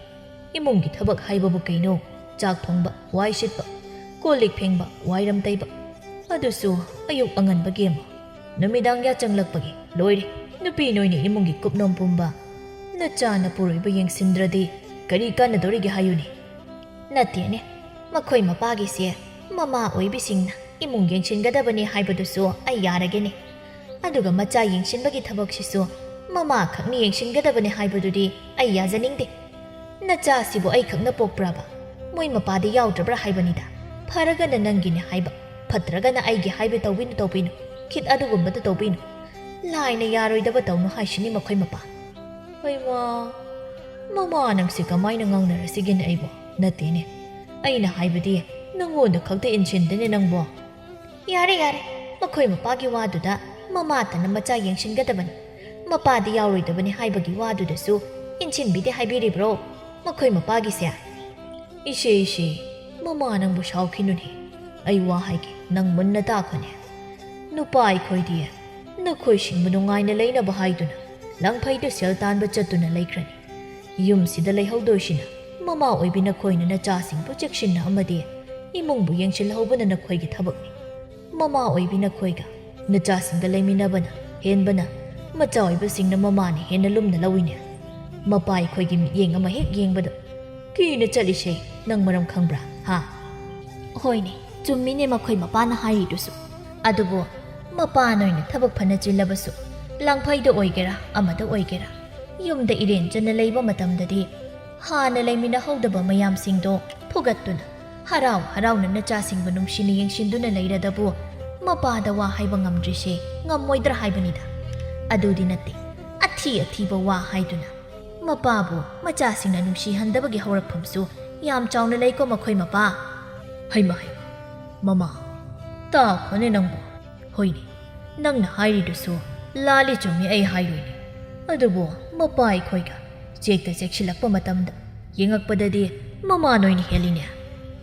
ꯏꯃꯨꯡꯒꯤ ꯊꯕꯛ ꯍꯥꯏꯕꯕꯨ ꯀꯩꯅꯣ? ꯆꯥꯛ ꯊꯣꯡꯕ, ꯋꯥꯏ ꯁꯤꯠꯄ, ꯀꯣꯜ ꯂꯤꯛ ꯐꯦꯡꯕ, ꯋꯥꯏꯔꯝ ꯇꯩꯕ, ꯑꯗꯨꯁꯨ ꯑꯌꯨꯛ ꯑꯉꯟꯕꯒꯤ ꯑꯃ, ꯅꯨꯃꯤꯗꯥꯡ ꯌꯥꯆꯪꯂꯛꯄꯒꯤ꯫ ꯂꯣꯏꯔꯦ, ꯅꯨꯄꯤ ꯅꯣꯏꯅ ꯏꯃꯨꯡꯒꯤ ꯀꯨꯞꯅꯣꯝ ꯄꯨꯝꯕ ꯅꯆꯥ ꯅꯄꯨꯔꯣꯏꯕ ꯌꯦꯡꯁꯤꯟꯗ꯭ꯔꯗꯤ ꯀꯔꯤ ꯀꯥꯟꯅꯗꯧꯔꯤꯒꯦ ꯍꯥꯏꯌꯨꯅꯦ?" "ꯅꯠꯇꯦꯅꯦ, ꯃꯈꯣꯏ ꯃꯄꯥꯒꯤꯁꯦ ꯃꯃꯥ ꯑꯣꯏꯕꯤꯁꯤꯡꯅ ꯏꯃꯨꯡ ꯌꯦꯡꯁꯤꯟꯒꯗꯕꯅꯤ ꯍꯥꯏꯕꯗꯨꯁꯨ ꯑꯩ ꯌꯥꯔꯒꯦꯅꯦ꯫ ꯑꯗꯨꯒ ꯃꯆꯥ ꯌꯦꯡꯁꯤꯟꯕꯒꯤ ꯊꯕꯛꯁꯤꯁꯨ ꯃꯃꯥ ꯈꯛꯅ ꯌꯦꯡꯁꯤꯟꯒꯗꯕꯅꯤ ꯍꯥꯏꯕꯗꯨꯗꯤ ꯑꯩ ꯌꯥꯖꯅꯤꯡꯗꯦ꯫ ꯅꯆꯥꯁꯤꯕꯨ ꯑꯩ ꯈꯛꯅ ꯄꯣꯛꯄ꯭ꯔꯕ? ꯃꯣꯏ ꯃꯄꯥꯗꯤ ꯌꯥꯎꯗ꯭ꯔꯕ꯭ꯔꯥ ꯍꯥꯏꯕꯅꯤꯗ꯫ ꯐꯔꯒꯅ ꯅꯪꯒꯤꯅꯦ ꯍꯥꯏꯕ, ꯐꯠꯇ꯭ꯔꯒꯅ ꯑꯩꯒꯤ ꯍꯥꯏꯕ ꯇꯧꯕꯤꯅꯨ, ꯇꯧꯕꯤꯅꯨ꯫ ꯈꯤꯠ ꯑꯗꯨꯒꯨꯝꯕꯗ ꯇꯧꯕꯤꯅꯨ꯫ ꯂꯥꯏꯅ ꯌꯥꯔꯣꯏꯗꯕ ꯇꯧꯅꯨ ꯍꯥꯏꯁꯤꯅꯤ ꯃꯈꯣꯏ ꯃꯄꯥ꯫ ꯍꯩꯃꯥ, ꯃꯃꯥ ꯅꯪꯁꯦ ꯀꯃꯥꯏꯅ ꯉꯥꯡꯅꯔꯁꯤꯒꯦꯅꯦ ꯑꯩꯕꯣ? ꯅꯠꯇꯦꯅꯦ, ꯑꯩꯅ ꯍꯥꯏꯕꯗꯤ ꯅꯪꯉꯣꯟꯗ ꯈꯛꯇ ꯏꯟꯁꯤꯟꯗꯦꯅꯦ ꯅꯪꯕꯣ꯫ ꯌꯥꯔꯦ, ꯌꯥꯔꯦ, ꯃꯈꯣꯏ ꯃꯄꯥꯒꯤ ꯋꯥꯗꯨꯗ ꯃꯃꯥꯇꯅ ꯃꯆꯥ ꯌꯦꯡꯁꯤꯟꯒꯗꯕꯅꯤ, ꯃꯄꯥꯗꯤ ꯌꯥꯎꯔꯣꯏꯗꯕꯅꯤ ꯍꯥꯏꯕꯒꯤ ꯋꯥꯗꯨꯗꯁꯨ ꯏꯟꯁꯤꯟꯕꯤꯗꯦ ꯍꯥꯏꯕꯤꯔꯤꯕ꯭ꯔꯣ ꯃꯈꯣꯏ ꯃꯄꯥꯒꯤꯁꯦ? ꯏꯁꯦ, ꯏꯁꯦ, ꯃꯃꯥ ꯅꯪꯕꯨ ꯁꯥꯎꯈꯤꯅꯨꯅꯦ꯫ ꯑꯩ ꯋꯥ ꯍꯥꯏꯒꯦ, ꯅꯪ ꯃꯨꯟꯅ ꯇꯥꯈꯣꯅꯦ꯫ ꯅꯨꯄꯥ ꯑꯩꯈꯣꯏꯗꯤ ꯅꯈꯣꯏꯁꯤꯡꯕꯨ ꯅꯨꯡꯉꯥꯏꯅ ꯂꯩꯅꯕ ꯍꯥꯏꯗꯨꯅ ꯂꯪꯐꯩꯗ ꯁꯦꯜ ꯇꯥꯟꯕ ꯆꯠꯇꯨꯅ ꯂꯩꯈ꯭ꯔꯅꯤ꯫ ꯌꯨꯝꯁꯤꯗ ꯂꯩꯍꯧꯗꯣꯏꯁꯤꯅ ꯃꯃꯥ ꯑꯣꯏꯕꯤ ꯅꯈꯣꯏꯅ ꯅꯆꯥꯁꯤꯡꯕꯨ ꯆꯦꯛꯁꯤꯟꯅ ꯑꯃꯗꯤ ꯏꯃꯨꯡꯕꯨ ꯌꯦꯡꯁꯤꯜꯍꯧꯕꯅ ꯅꯈꯣꯏꯒꯤ ꯊꯕꯛꯅꯤ꯫ ꯃꯃꯥ ꯑꯣꯏꯕꯤ ꯅꯈꯣꯏꯒ ꯅꯆꯥꯁꯤꯡꯒ ꯂꯩꯃꯤꯟꯅꯕꯅ ꯍꯦꯟꯕꯅ ꯃꯆꯥ ꯑꯣꯏꯕꯁꯤꯡꯅ ꯃꯃꯥꯅ ꯍꯦꯟꯅ ꯂꯨꯝꯅ ꯂꯧꯏꯅꯦ꯫ ꯃꯄꯥ ꯑꯩꯈꯣꯏꯒꯤ ꯃꯤꯠꯌꯦꯡ ꯑꯃ ꯍꯦꯛ ꯌꯦꯡꯕꯗ ꯀꯤꯅ ꯆꯠꯂꯤꯁꯦ ꯅꯪ ꯃꯔꯝ ꯈꯪꯕ꯭ꯔꯥ, ꯍꯥ? ꯍꯣꯏꯅꯦ, ꯆꯨꯝꯃꯤꯅꯦ ꯃꯈꯣꯏ ꯃꯄꯥꯅ ꯍꯥꯏꯔꯤꯗꯨꯁꯨ꯫ ꯑꯗꯨꯕꯨ ꯃꯄꯥ ꯅꯣꯏꯅ ꯊꯕꯛ ꯐꯅ ꯆꯤꯜꯂꯕꯁꯨ, ꯂꯪꯐꯩꯗ ꯑꯣꯏꯒꯦꯔꯥ ꯑꯃꯗ ꯑꯣꯏꯒꯦꯔꯥ, ꯌꯨꯝꯗ ꯏꯔꯦꯟ ꯆꯟꯅ ꯂꯩꯕ ꯃꯇꯝꯗꯗꯤ ꯍꯥꯟꯅ ꯂꯩꯃꯤꯟꯅꯍꯧꯗꯕ ꯃꯌꯥꯝꯁꯤꯡꯗꯣ ꯐꯨꯒꯠꯇꯨꯅ ꯍꯔꯥꯎ ꯍꯔꯥꯎꯅ ꯅꯆꯥꯁꯤꯡꯕꯨ ꯅꯨꯡꯁꯤꯅ ꯌꯦꯡꯁꯤꯟꯗꯨꯅ ꯂꯩꯔꯗꯕꯨ ꯃꯄꯥꯗ ꯋꯥ ꯍꯥꯏꯕ ꯉꯝꯗ꯭ꯔꯤꯁꯦ ꯉꯝꯃꯣꯏꯗ꯭ꯔꯥ ꯍꯥꯏꯕꯅꯤꯗ꯫ ꯑꯗꯨꯗꯤ ꯅꯠꯇꯦ, ꯑꯊꯤ ꯑꯊꯤꯕ ꯋꯥ ꯍꯥꯏꯗꯨꯅ ꯃꯄꯥꯕꯨ ꯃꯆꯥꯁꯤꯡꯅ ꯅꯨꯡꯁꯤꯍꯟꯗꯕꯒꯤ ꯍꯧꯔꯛꯐꯝꯁꯨ ꯌꯥꯝ ꯆꯥꯎꯅ ꯂꯩꯀꯣ ꯃꯈꯣꯏ ꯃꯄꯥ꯫ ꯍꯩꯃ ꯍꯩꯃ, ꯃꯃꯥ, ꯇꯥꯈꯣꯅꯦ ꯅꯪꯕꯨ꯫ ꯍꯣꯏꯅꯦ, ꯅꯪꯅ ꯍꯥꯏꯔꯤꯗꯨꯁꯨ ꯂꯥꯜꯂꯤ ꯆꯨꯝꯃꯤ ꯑꯩ ꯍꯥꯏꯔꯣꯏꯅꯦ꯫ ꯑꯗꯨꯕꯨ ꯃꯄꯥ ꯑꯩꯈꯣꯏꯒ ꯆꯦꯛꯇ ꯆꯦꯛꯁꯤꯜꯂꯛꯄ ꯃꯇꯝꯗ ꯌꯦꯡꯉꯛꯄꯗꯗꯤ ꯃꯃꯥ ꯅꯣꯏꯅ ꯍꯦꯜꯂꯤꯅꯦ꯫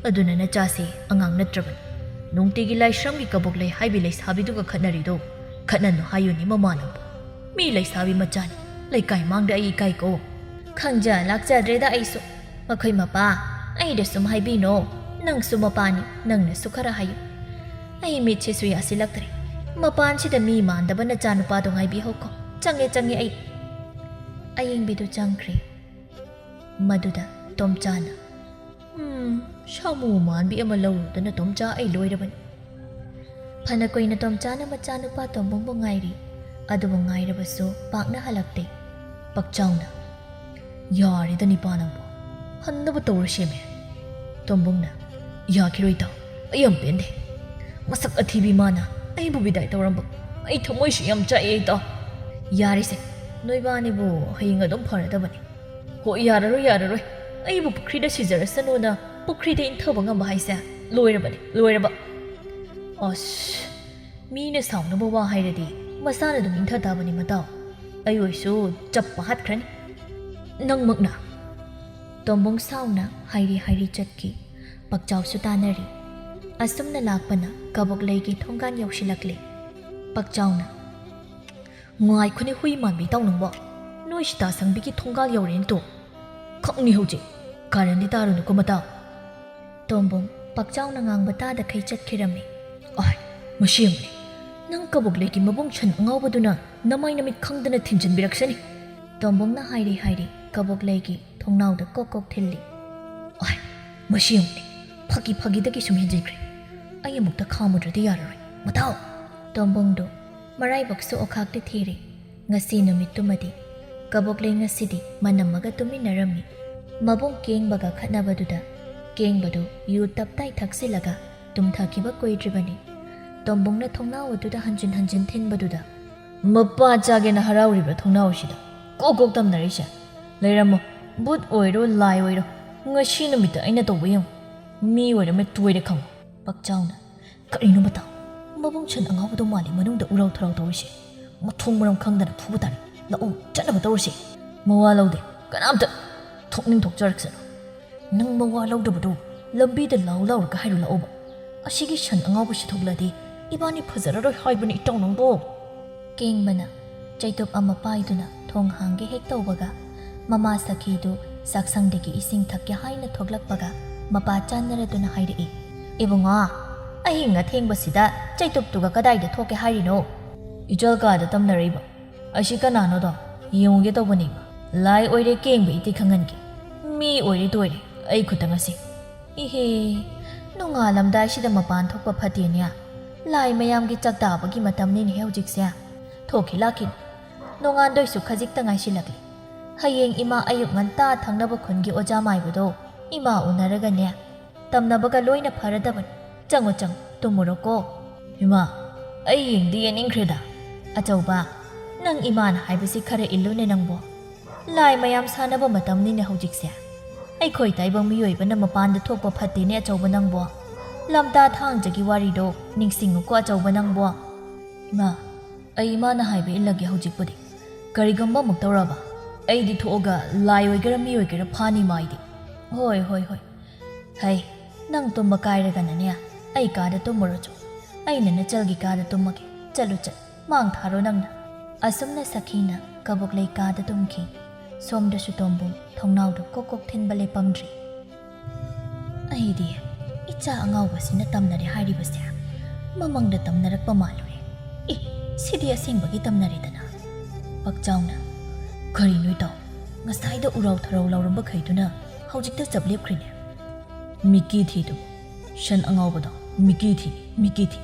ꯑꯗꯨꯅ ꯅꯆꯥꯁꯦ ꯑꯉꯥꯡ ꯅꯠꯇ꯭ꯔꯕꯅꯤ꯫ ꯅꯨꯡꯇꯤꯒꯤ ꯂꯥꯏꯁ꯭ꯔꯝꯒꯤ ꯀꯕꯣꯛ ꯂꯩ ꯍꯥꯏꯕꯤ ꯂꯩꯁꯥꯕꯤꯗꯨꯒ ꯈꯠꯅꯔꯤꯗꯣ ꯈꯠꯅꯅꯨ ꯍꯥꯏꯌꯨꯅꯦ ꯃꯃꯥ ꯅꯪꯕꯨ꯫ ꯃꯤ ꯂꯩꯁꯥꯕꯤ ꯃꯆꯥꯅꯤ, ꯂꯩꯀꯥꯏ ꯃꯥꯡꯗ ꯑꯩ ꯏꯀꯥꯏꯀꯣ꯫ ꯈꯪꯖ ꯂꯥꯛꯆꯗ꯭ꯔꯦꯗ ꯑꯩꯁꯨ꯫ ꯃꯈꯣꯏ ꯃꯄꯥ, ꯑꯩꯗ ꯁꯨꯝ ꯍꯥꯏꯕꯤꯅꯣ, ꯅꯪꯁꯨ ꯃꯄꯥꯅꯤ, ꯅꯪꯅꯁꯨ ꯈꯔ ꯍꯥꯏꯌꯨ꯫ ꯑꯩ ꯃꯤꯠꯁꯤꯁꯨ ꯌꯥꯁꯤꯜꯂꯛꯇ꯭ꯔꯦ꯫ ꯃꯄꯥꯟꯁꯤꯗ ꯃꯤ ꯃꯥꯟꯗꯕ ꯅꯆꯥꯅꯨꯄꯥꯗꯣ ꯉꯥꯏꯕꯤꯍꯧꯀꯣ꯫ ꯆꯪꯉꯦ, ꯆꯪꯉꯦ ꯑꯩ꯫ ꯑꯌꯦꯡꯕꯤꯗꯨ ꯆꯪꯈ꯭ꯔꯦ꯫ ꯃꯗꯨꯗ ꯇꯣꯝꯆꯥꯅ, "ꯎꯝ, ꯁꯥꯃꯨ ꯃꯥꯟꯕꯤ ꯑꯃ ꯂꯧꯔꯨꯗꯅ ꯇꯣꯝꯆꯥ ꯑꯩ ꯂꯣꯏꯔꯕꯅꯤ꯫" ꯐꯅ ꯀꯨꯏꯅ ꯇꯣꯝꯆꯥꯅ ꯃꯆꯥꯅꯨꯄꯥ ꯇꯣꯝꯕꯨꯡꯕꯨ ꯉꯥꯏꯔꯤ꯫ ꯑꯗꯨꯕꯨ ꯉꯥꯏꯔꯕꯁꯨ ꯄꯥꯛꯅ ꯍꯜꯂꯛꯇꯦ꯫ ꯄꯛꯆꯥꯎꯅ, "ꯌꯥꯔꯦꯗ ꯅꯤꯄꯥ ꯅꯪꯕꯨ, ꯍꯟꯅꯕ ꯇꯧꯔꯁꯦꯃꯦ꯫" ꯇꯣꯝꯕꯨꯡꯅ, "ꯌꯥꯈꯤꯔꯣꯏ ꯇꯥꯎ, ꯑꯩ ꯌꯥꯝ ꯄꯦꯟꯗꯦ꯫ ꯃꯁꯛ ꯑꯊꯤꯕꯤ ꯃꯥꯅ ꯑꯩꯕꯨ ꯕꯤꯗꯥꯏ ꯇꯧꯔꯝꯕ꯫ ꯑꯩ ꯊꯃꯣꯏꯁꯨ ꯌꯥꯝ ꯆꯥꯛꯑꯦ, ꯏꯇꯥꯎ꯫ ꯌꯥꯔꯦꯁꯦ, ꯅꯣꯏꯕꯥꯅꯤꯕꯨ ꯍꯌꯦꯡ ꯑꯗꯨꯝ ꯐꯔꯗꯕꯅꯤ꯫ ꯍꯣꯏ, ꯌꯥꯔꯔꯣꯏ, ꯌꯥꯔꯔꯣꯏ꯫ ꯑꯩꯕꯨ ꯄꯨꯈ꯭ꯔꯤꯗ ꯁꯤꯖꯔꯁꯅꯨꯅ ꯄꯨꯈ꯭ꯔꯤꯗ ꯏꯟꯊꯕ ꯉꯝꯕ ꯍꯥꯏꯁꯦ ꯂꯣꯏꯔꯕꯅꯦ, ꯂꯣꯏꯔꯕ꯫ ꯑꯁ, ꯃꯤꯅ ꯁꯥꯎꯅꯕ ꯋꯥ ꯍꯥꯏꯔꯗꯤ ꯃꯁꯥꯅ ꯑꯗꯨꯝ ꯏꯟꯊ ꯇꯥꯕꯅꯤ, ꯃꯇꯥꯎ꯫ ꯑꯩ ꯑꯣꯏꯁꯨ ꯆꯞꯄ ꯍꯥꯠꯈ꯭ꯔꯅꯤ꯫ ꯅꯪꯃꯛꯅ? ꯇꯣꯝꯕꯣꯡ ꯁꯥꯎꯅ ꯍꯥꯏꯔꯤ ꯍꯥꯏꯔꯤ ꯆꯠꯈꯤ꯫ ꯄꯛꯆꯥꯎꯁꯨ ꯇꯥꯅꯔꯤ꯫ ꯑꯁꯨꯝꯅ ꯂꯥꯛꯄꯅ ꯀꯕꯣꯛꯂꯩꯒꯤ ꯊꯣꯡꯒꯥꯟ ꯌꯧꯁꯤꯜꯂꯛꯂꯦ꯫ ꯄꯛꯆꯥꯎꯅ, "ꯉꯥꯏꯈꯣꯅꯦ ꯍꯨꯏ ꯃꯥꯟꯕꯤ ꯏꯇꯥꯎ ꯅꯪꯕꯣ, ꯅꯣꯏ ꯁꯤꯇꯥ ꯁꯪꯕꯤꯒꯤ ꯊꯣꯡꯒꯥꯜ ꯌꯧꯔꯦꯅꯦ ꯇꯣ꯫ ꯈꯛꯅꯤ ꯍꯧꯖꯤꯛ, ꯀꯥꯔꯟꯗꯤ ꯇꯥꯔꯨꯅꯨꯀꯣ ꯃꯇꯥꯎ"꯫ ꯇꯣꯝꯕꯣꯡ ꯄꯛꯆꯥꯎꯅ ꯉꯥꯡꯕ ꯇꯥꯗꯈꯩ ꯆꯠꯈꯤꯔꯝꯃꯤ꯫ "ꯑꯣꯏ, ꯃꯁꯤ ꯌꯦꯡꯉꯨꯅꯦ, ꯅꯪ ꯀꯕꯣꯛꯂꯩꯒꯤ ꯃꯕꯨꯡ ꯁꯟ ꯑꯉꯥꯎꯕꯗꯨꯅ ꯅꯃꯥꯏ ꯅꯃꯤꯠ ꯈꯪꯗꯅ ꯊꯤꯟꯖꯤꯟꯕꯤꯔꯛꯁꯅꯤ"꯫ ꯇꯣꯝꯕꯣꯡꯅ ꯍꯥꯏꯔꯤ ꯍꯥꯏꯔꯤ ꯀꯕꯣꯛꯂꯩꯒꯤ ꯊꯣꯡꯅꯥꯎꯗ ꯀꯣꯛ ꯀꯣꯛ ꯊꯤꯜꯂꯤ꯫ "ꯑꯣꯏ, ꯃꯁꯤ ꯌꯦꯡꯉꯨꯅꯦ, ꯐꯥꯒꯤ ꯐꯥꯒꯤꯗꯒꯤ ꯁꯨꯝ ꯍꯦꯟꯖꯤꯟꯈ꯭ꯔꯦ꯫ ꯑꯩ ꯑꯃꯨꯛꯇ ꯈꯥꯝꯃꯨꯗ꯭ꯔꯗꯤ ꯌꯥꯔꯔꯣꯏ꯫ ꯃꯇꯥꯎ!" ꯇꯣꯝꯕꯣꯡꯗꯣ ꯃꯔꯥꯏꯕꯛꯁꯨ ꯑꯣꯈꯥꯛꯇꯤ ꯊꯤꯔꯦ꯫ ꯉꯁꯤ ꯅꯨꯃꯤꯠꯇꯨꯃꯗꯤ ꯀꯕꯣꯛꯂꯩ ꯉꯁꯤꯗꯤ ꯃꯅꯝꯃꯒ ꯇꯨꯃꯤꯟꯅꯔꯝꯃꯤ꯫ ꯃꯕꯨꯡ ꯀꯦꯡꯕꯒ ꯈꯠꯅꯕꯗꯨꯗ ꯀꯦꯡꯕꯗꯨ ꯌꯨ ꯇꯞꯇꯥꯏ ꯊꯛꯆꯤꯜꯂꯒ ꯇꯨꯝꯊꯈꯤꯕ ꯀꯨꯏꯗ꯭ꯔꯤꯕꯅꯤ꯫ ꯇꯣꯝꯕꯣꯡꯅ ꯊꯣꯡꯅꯥꯎ ꯑꯗꯨꯗ ꯍꯟꯖꯤꯟ ꯍꯟꯖꯤꯟ ꯊꯤꯟꯕꯗꯨꯗ, "ꯃꯄꯥ ꯆꯥꯒꯦꯅ ꯍꯔꯥꯎꯔꯤꯕ꯭ꯔꯥ ꯊꯣꯡꯅꯥꯎꯁꯤꯗ ꯀꯣꯛ ꯀꯣꯛ ꯇꯝꯅꯔꯤꯁꯦ? ꯂꯩꯔꯝꯃꯣ, ꯚꯨꯠ ꯑꯣꯏꯔꯣ ꯂꯥꯏ ꯑꯣꯏꯔꯣ, ꯉꯁꯤ ꯅꯨꯃꯤꯠꯇ ꯑꯩꯅ ꯇꯧꯕ ꯌꯦꯡꯉꯨ꯫ ꯃꯤ ꯑꯣꯏꯔꯝꯃꯦ ꯇꯣꯏꯔꯦ ꯈꯪꯉꯣ"꯫ ꯄꯛꯆꯥꯎꯅ, "ꯀꯔꯤꯅꯣ ꯃꯇꯥꯎ? ꯃꯕꯨꯡ ꯁꯟ ꯑꯉꯥꯎꯕꯗꯣ ꯃꯥꯜꯂꯤ ꯃꯅꯨꯡꯗ ꯎꯔꯥꯎ ꯊꯔꯥꯎ ꯇꯧꯔꯤꯁꯦ꯫ ꯃꯊꯣꯡ ꯃꯔꯝ ꯈꯪꯗꯅ ꯐꯨꯕ ꯇꯥꯔꯦ꯫ ꯂꯥꯛꯑꯣ, ꯆꯠꯅꯕ ꯇꯧꯔꯁꯦ꯫ ꯃꯋꯥ ꯂꯧꯗꯦ ꯀꯅꯥꯝꯇ꯫ ꯊꯣꯛꯅꯤꯡ ꯊꯣꯛꯆꯔꯛꯁꯅꯨ꯫ ꯅꯪ ꯃꯋꯥ ꯂꯧꯗꯕꯗꯣ ꯂꯝꯕꯤꯗ ꯂꯥꯎ ꯂꯥꯎꯔꯒ ꯍꯥꯏꯔꯨ ꯂꯥꯛꯑꯣꯕ꯫ ꯑꯁꯤꯒꯤ ꯁꯟ ꯑꯉꯥꯎꯕꯁꯤ ꯊꯣꯛꯂꯛꯑꯗꯤ ꯏꯕꯥꯅꯤ ꯐꯖꯔꯔꯣꯏ ꯍꯥꯏꯕꯅꯤ ꯏꯇꯥꯎ ꯅꯪꯕꯣ"꯫ ꯀꯦꯡꯕꯅ ꯆꯩꯇꯨꯞ ꯑꯃ ꯄꯥꯏꯗꯨꯅ ꯊꯣꯡ ꯍꯥꯡꯒꯦ ꯍꯦꯛ ꯇꯧꯕꯒ, ꯃꯃꯥ ꯁꯈꯤꯗꯨ ꯆꯥꯛꯁꯪꯗꯒꯤ ꯏꯁꯤꯡ ꯊꯛꯀꯦ ꯍꯥꯏꯅ ꯊꯣꯛꯂꯛꯄꯒ, ꯃꯄꯥ ꯆꯥꯟꯅꯔꯗꯨꯅ ꯍꯥꯏꯔꯛꯏ, "ꯏꯕꯨꯡꯉꯣ, ꯑꯍꯤꯡ ꯑꯊꯦꯡꯕꯁꯤꯗ ꯆꯩꯇꯨꯞꯇꯨꯒ ꯀꯗꯥꯏꯗ ꯊꯣꯛꯀꯦ ꯍꯥꯏꯔꯤꯅꯣ?" "ꯏꯆꯜ ꯀꯥꯗ ꯇꯝꯅꯔꯛꯏꯕ꯫ ꯑꯁꯤ ꯀꯅꯥꯅꯣꯗꯣ ꯌꯦꯡꯉꯨꯒꯦ ꯇꯧꯕꯅꯤ꯫ ꯂꯥꯏ ꯑꯣꯏꯔꯦ ꯀꯦꯡꯕ ꯏꯇꯤ ꯈꯪꯍꯟꯒꯦ꯫ ꯃꯤ ꯑꯣꯏꯔꯦ ꯇꯣꯏꯔꯦ ꯑꯩ ꯈꯨꯠꯇ ꯉꯁꯤ꯫ ꯏꯍꯦ, ꯅꯣꯡꯉꯥꯜꯂꯝꯗꯥꯏꯁꯤꯗ ꯃꯄꯥꯟ ꯊꯣꯛꯄ ꯐꯠꯇꯦꯅꯦ꯫ ꯂꯥꯏ ꯃꯌꯥꯝꯒꯤ ꯆꯥꯛꯇꯥꯕꯒꯤ ꯃꯇꯝꯅꯤꯅꯦꯍꯦ ꯍꯧꯖꯤꯛꯁꯦ꯫ ꯊꯣꯛꯈꯤ ꯂꯥꯛꯈꯤꯅꯤ꯫ ꯅꯣꯡꯉꯥꯟꯗꯣꯏꯁꯨ ꯈꯖꯤꯛꯇ ꯉꯥꯏꯁꯤꯜꯂꯛꯂꯤ꯫ ꯍꯌꯦꯡ ꯏꯃꯥ ꯑꯌꯨꯛ ꯉꯟꯇꯥ ꯊꯪꯅꯕ ꯈꯨꯟꯒꯤ ꯑꯣꯖꯥ ꯃꯥꯏꯕꯗꯣ ꯏꯃꯥ ꯎꯅꯔꯒꯅꯦ, ꯇꯝꯅꯕꯒ ꯂꯣꯏꯅ ꯐꯔꯗꯕꯅꯤ꯫ "ꯆꯪꯉꯣ, ꯆꯪꯉꯣ, ꯇꯨꯝꯃꯨꯔꯣꯀꯣ꯫" "ꯏꯃꯥ, ꯑꯩ ꯌꯦꯡꯗꯤ ꯌꯦꯡꯅꯤꯡꯈ꯭ꯔꯦꯗ꯫" "ꯑꯆꯧꯕ, ꯅꯪ ꯏꯃꯥꯅ ꯍꯥꯏꯕꯁꯤ ꯈꯔ ꯏꯜꯂꯨꯅꯦ ꯅꯪꯕꯣ꯫ ꯂꯥꯏ ꯃꯌꯥꯝ ꯁꯥꯟꯅꯕ ꯃꯇꯝꯅꯤꯅꯦ ꯍꯧꯖꯤꯛꯁꯦ꯫ ꯑꯩꯈꯣꯏ ꯇꯥꯏꯕꯪ ꯃꯤꯑꯣꯏꯕꯅ ꯃꯄꯥꯟꯗ ꯊꯣꯛꯄ ꯐꯠꯇꯦꯅꯦ ꯑꯆꯧꯕ ꯅꯪꯕꯣ꯫ ꯂꯝꯇꯥ ꯊꯥꯡꯖꯒꯤ ꯋꯥꯔꯤꯗꯣ ꯅꯤꯡꯁꯤꯡꯉꯨꯀꯣ ꯑꯆꯧꯕ ꯅꯪꯕꯣ꯫" "ꯏꯃꯥ, ꯑꯩ ꯏꯃꯥꯅ ꯍꯥꯏꯕ ꯏꯜꯂꯒꯦ ꯍꯧꯖꯤꯛꯄꯨꯗꯤ꯫ ꯀꯔꯤꯒꯨꯝꯕ ꯑꯃꯨꯛ ꯇꯧꯔꯕ, ꯑꯩꯗꯤ ꯊꯣꯛꯑꯒ ꯂꯥꯏ ꯑꯣꯏꯒꯦꯔꯥ ꯃꯤ ꯑꯣꯏꯒꯦꯔꯥ ꯐꯥꯅꯤ ꯃꯥꯏꯗꯤ꯫" "ꯍꯣꯏ, ꯍꯣꯏ, ꯍꯣꯏ꯫ ꯍꯩ, ꯅꯪ ꯇꯨꯝꯕ ꯀꯥꯏꯔꯒꯅꯅꯦ, ꯑꯩ ꯀꯥꯗ ꯇꯨꯝꯃꯨꯔꯣ ꯆꯣ꯫ ꯑꯩꯅ ꯅꯆꯜꯒꯤ ꯀꯥꯗ ꯇꯨꯝꯃꯒꯦ꯫ ꯆꯠꯂꯨ, ꯆꯠ, ꯃꯥꯡ ꯊꯥꯔꯣ ꯅꯪꯅ꯫" ꯑꯁꯨꯝꯅ ꯁꯈꯤꯅ ꯀꯕꯣꯛꯂꯩ ꯀꯥꯗ ꯇꯨꯝꯈꯤ꯫ ꯁꯣꯝꯗꯁꯨ ꯇꯣꯝꯕꯨ ꯊꯣꯡꯅꯥꯎꯗꯨ ꯀꯣꯛ ꯀꯣꯛ ꯊꯤꯟꯕ ꯂꯦꯞꯄꯝꯗ꯭ꯔꯤ꯫ "ꯑꯩꯗꯤ ꯏꯆꯥ ꯑꯉꯥꯎꯕꯁꯤꯅ ꯇꯝꯅꯔꯦ ꯍꯥꯏꯔꯤꯕꯁꯦ ꯃꯃꯪꯗ ꯇꯝꯅꯔꯛꯄ ꯃꯥꯜꯂꯨꯔꯦ꯫ ꯑꯦ, ꯁꯤꯗꯤ ꯑꯁꯦꯡꯕꯒꯤ ꯇꯝꯅꯔꯦꯗꯅ꯫" ꯄꯛꯆꯥꯎꯅ, "ꯀꯔꯤꯅꯣ ꯏꯇꯥꯎ? ꯉꯁꯥꯏꯗ ꯎꯔꯥꯎ ꯊꯔꯥꯎ ꯂꯥꯎꯔꯝꯕꯈꯩꯗꯨꯅ ꯍꯧꯖꯤꯛꯇ ꯆꯞ ꯂꯦꯞꯈ꯭ꯔꯤꯅꯦ꯫" "ꯃꯤꯀꯤ ꯊꯤꯗꯨ, ꯁꯟ ꯑꯉꯥꯎꯕꯗꯣ, ꯃꯤꯀꯤ ꯊꯤ, ꯃꯤꯀꯤ ꯊꯤ꯫"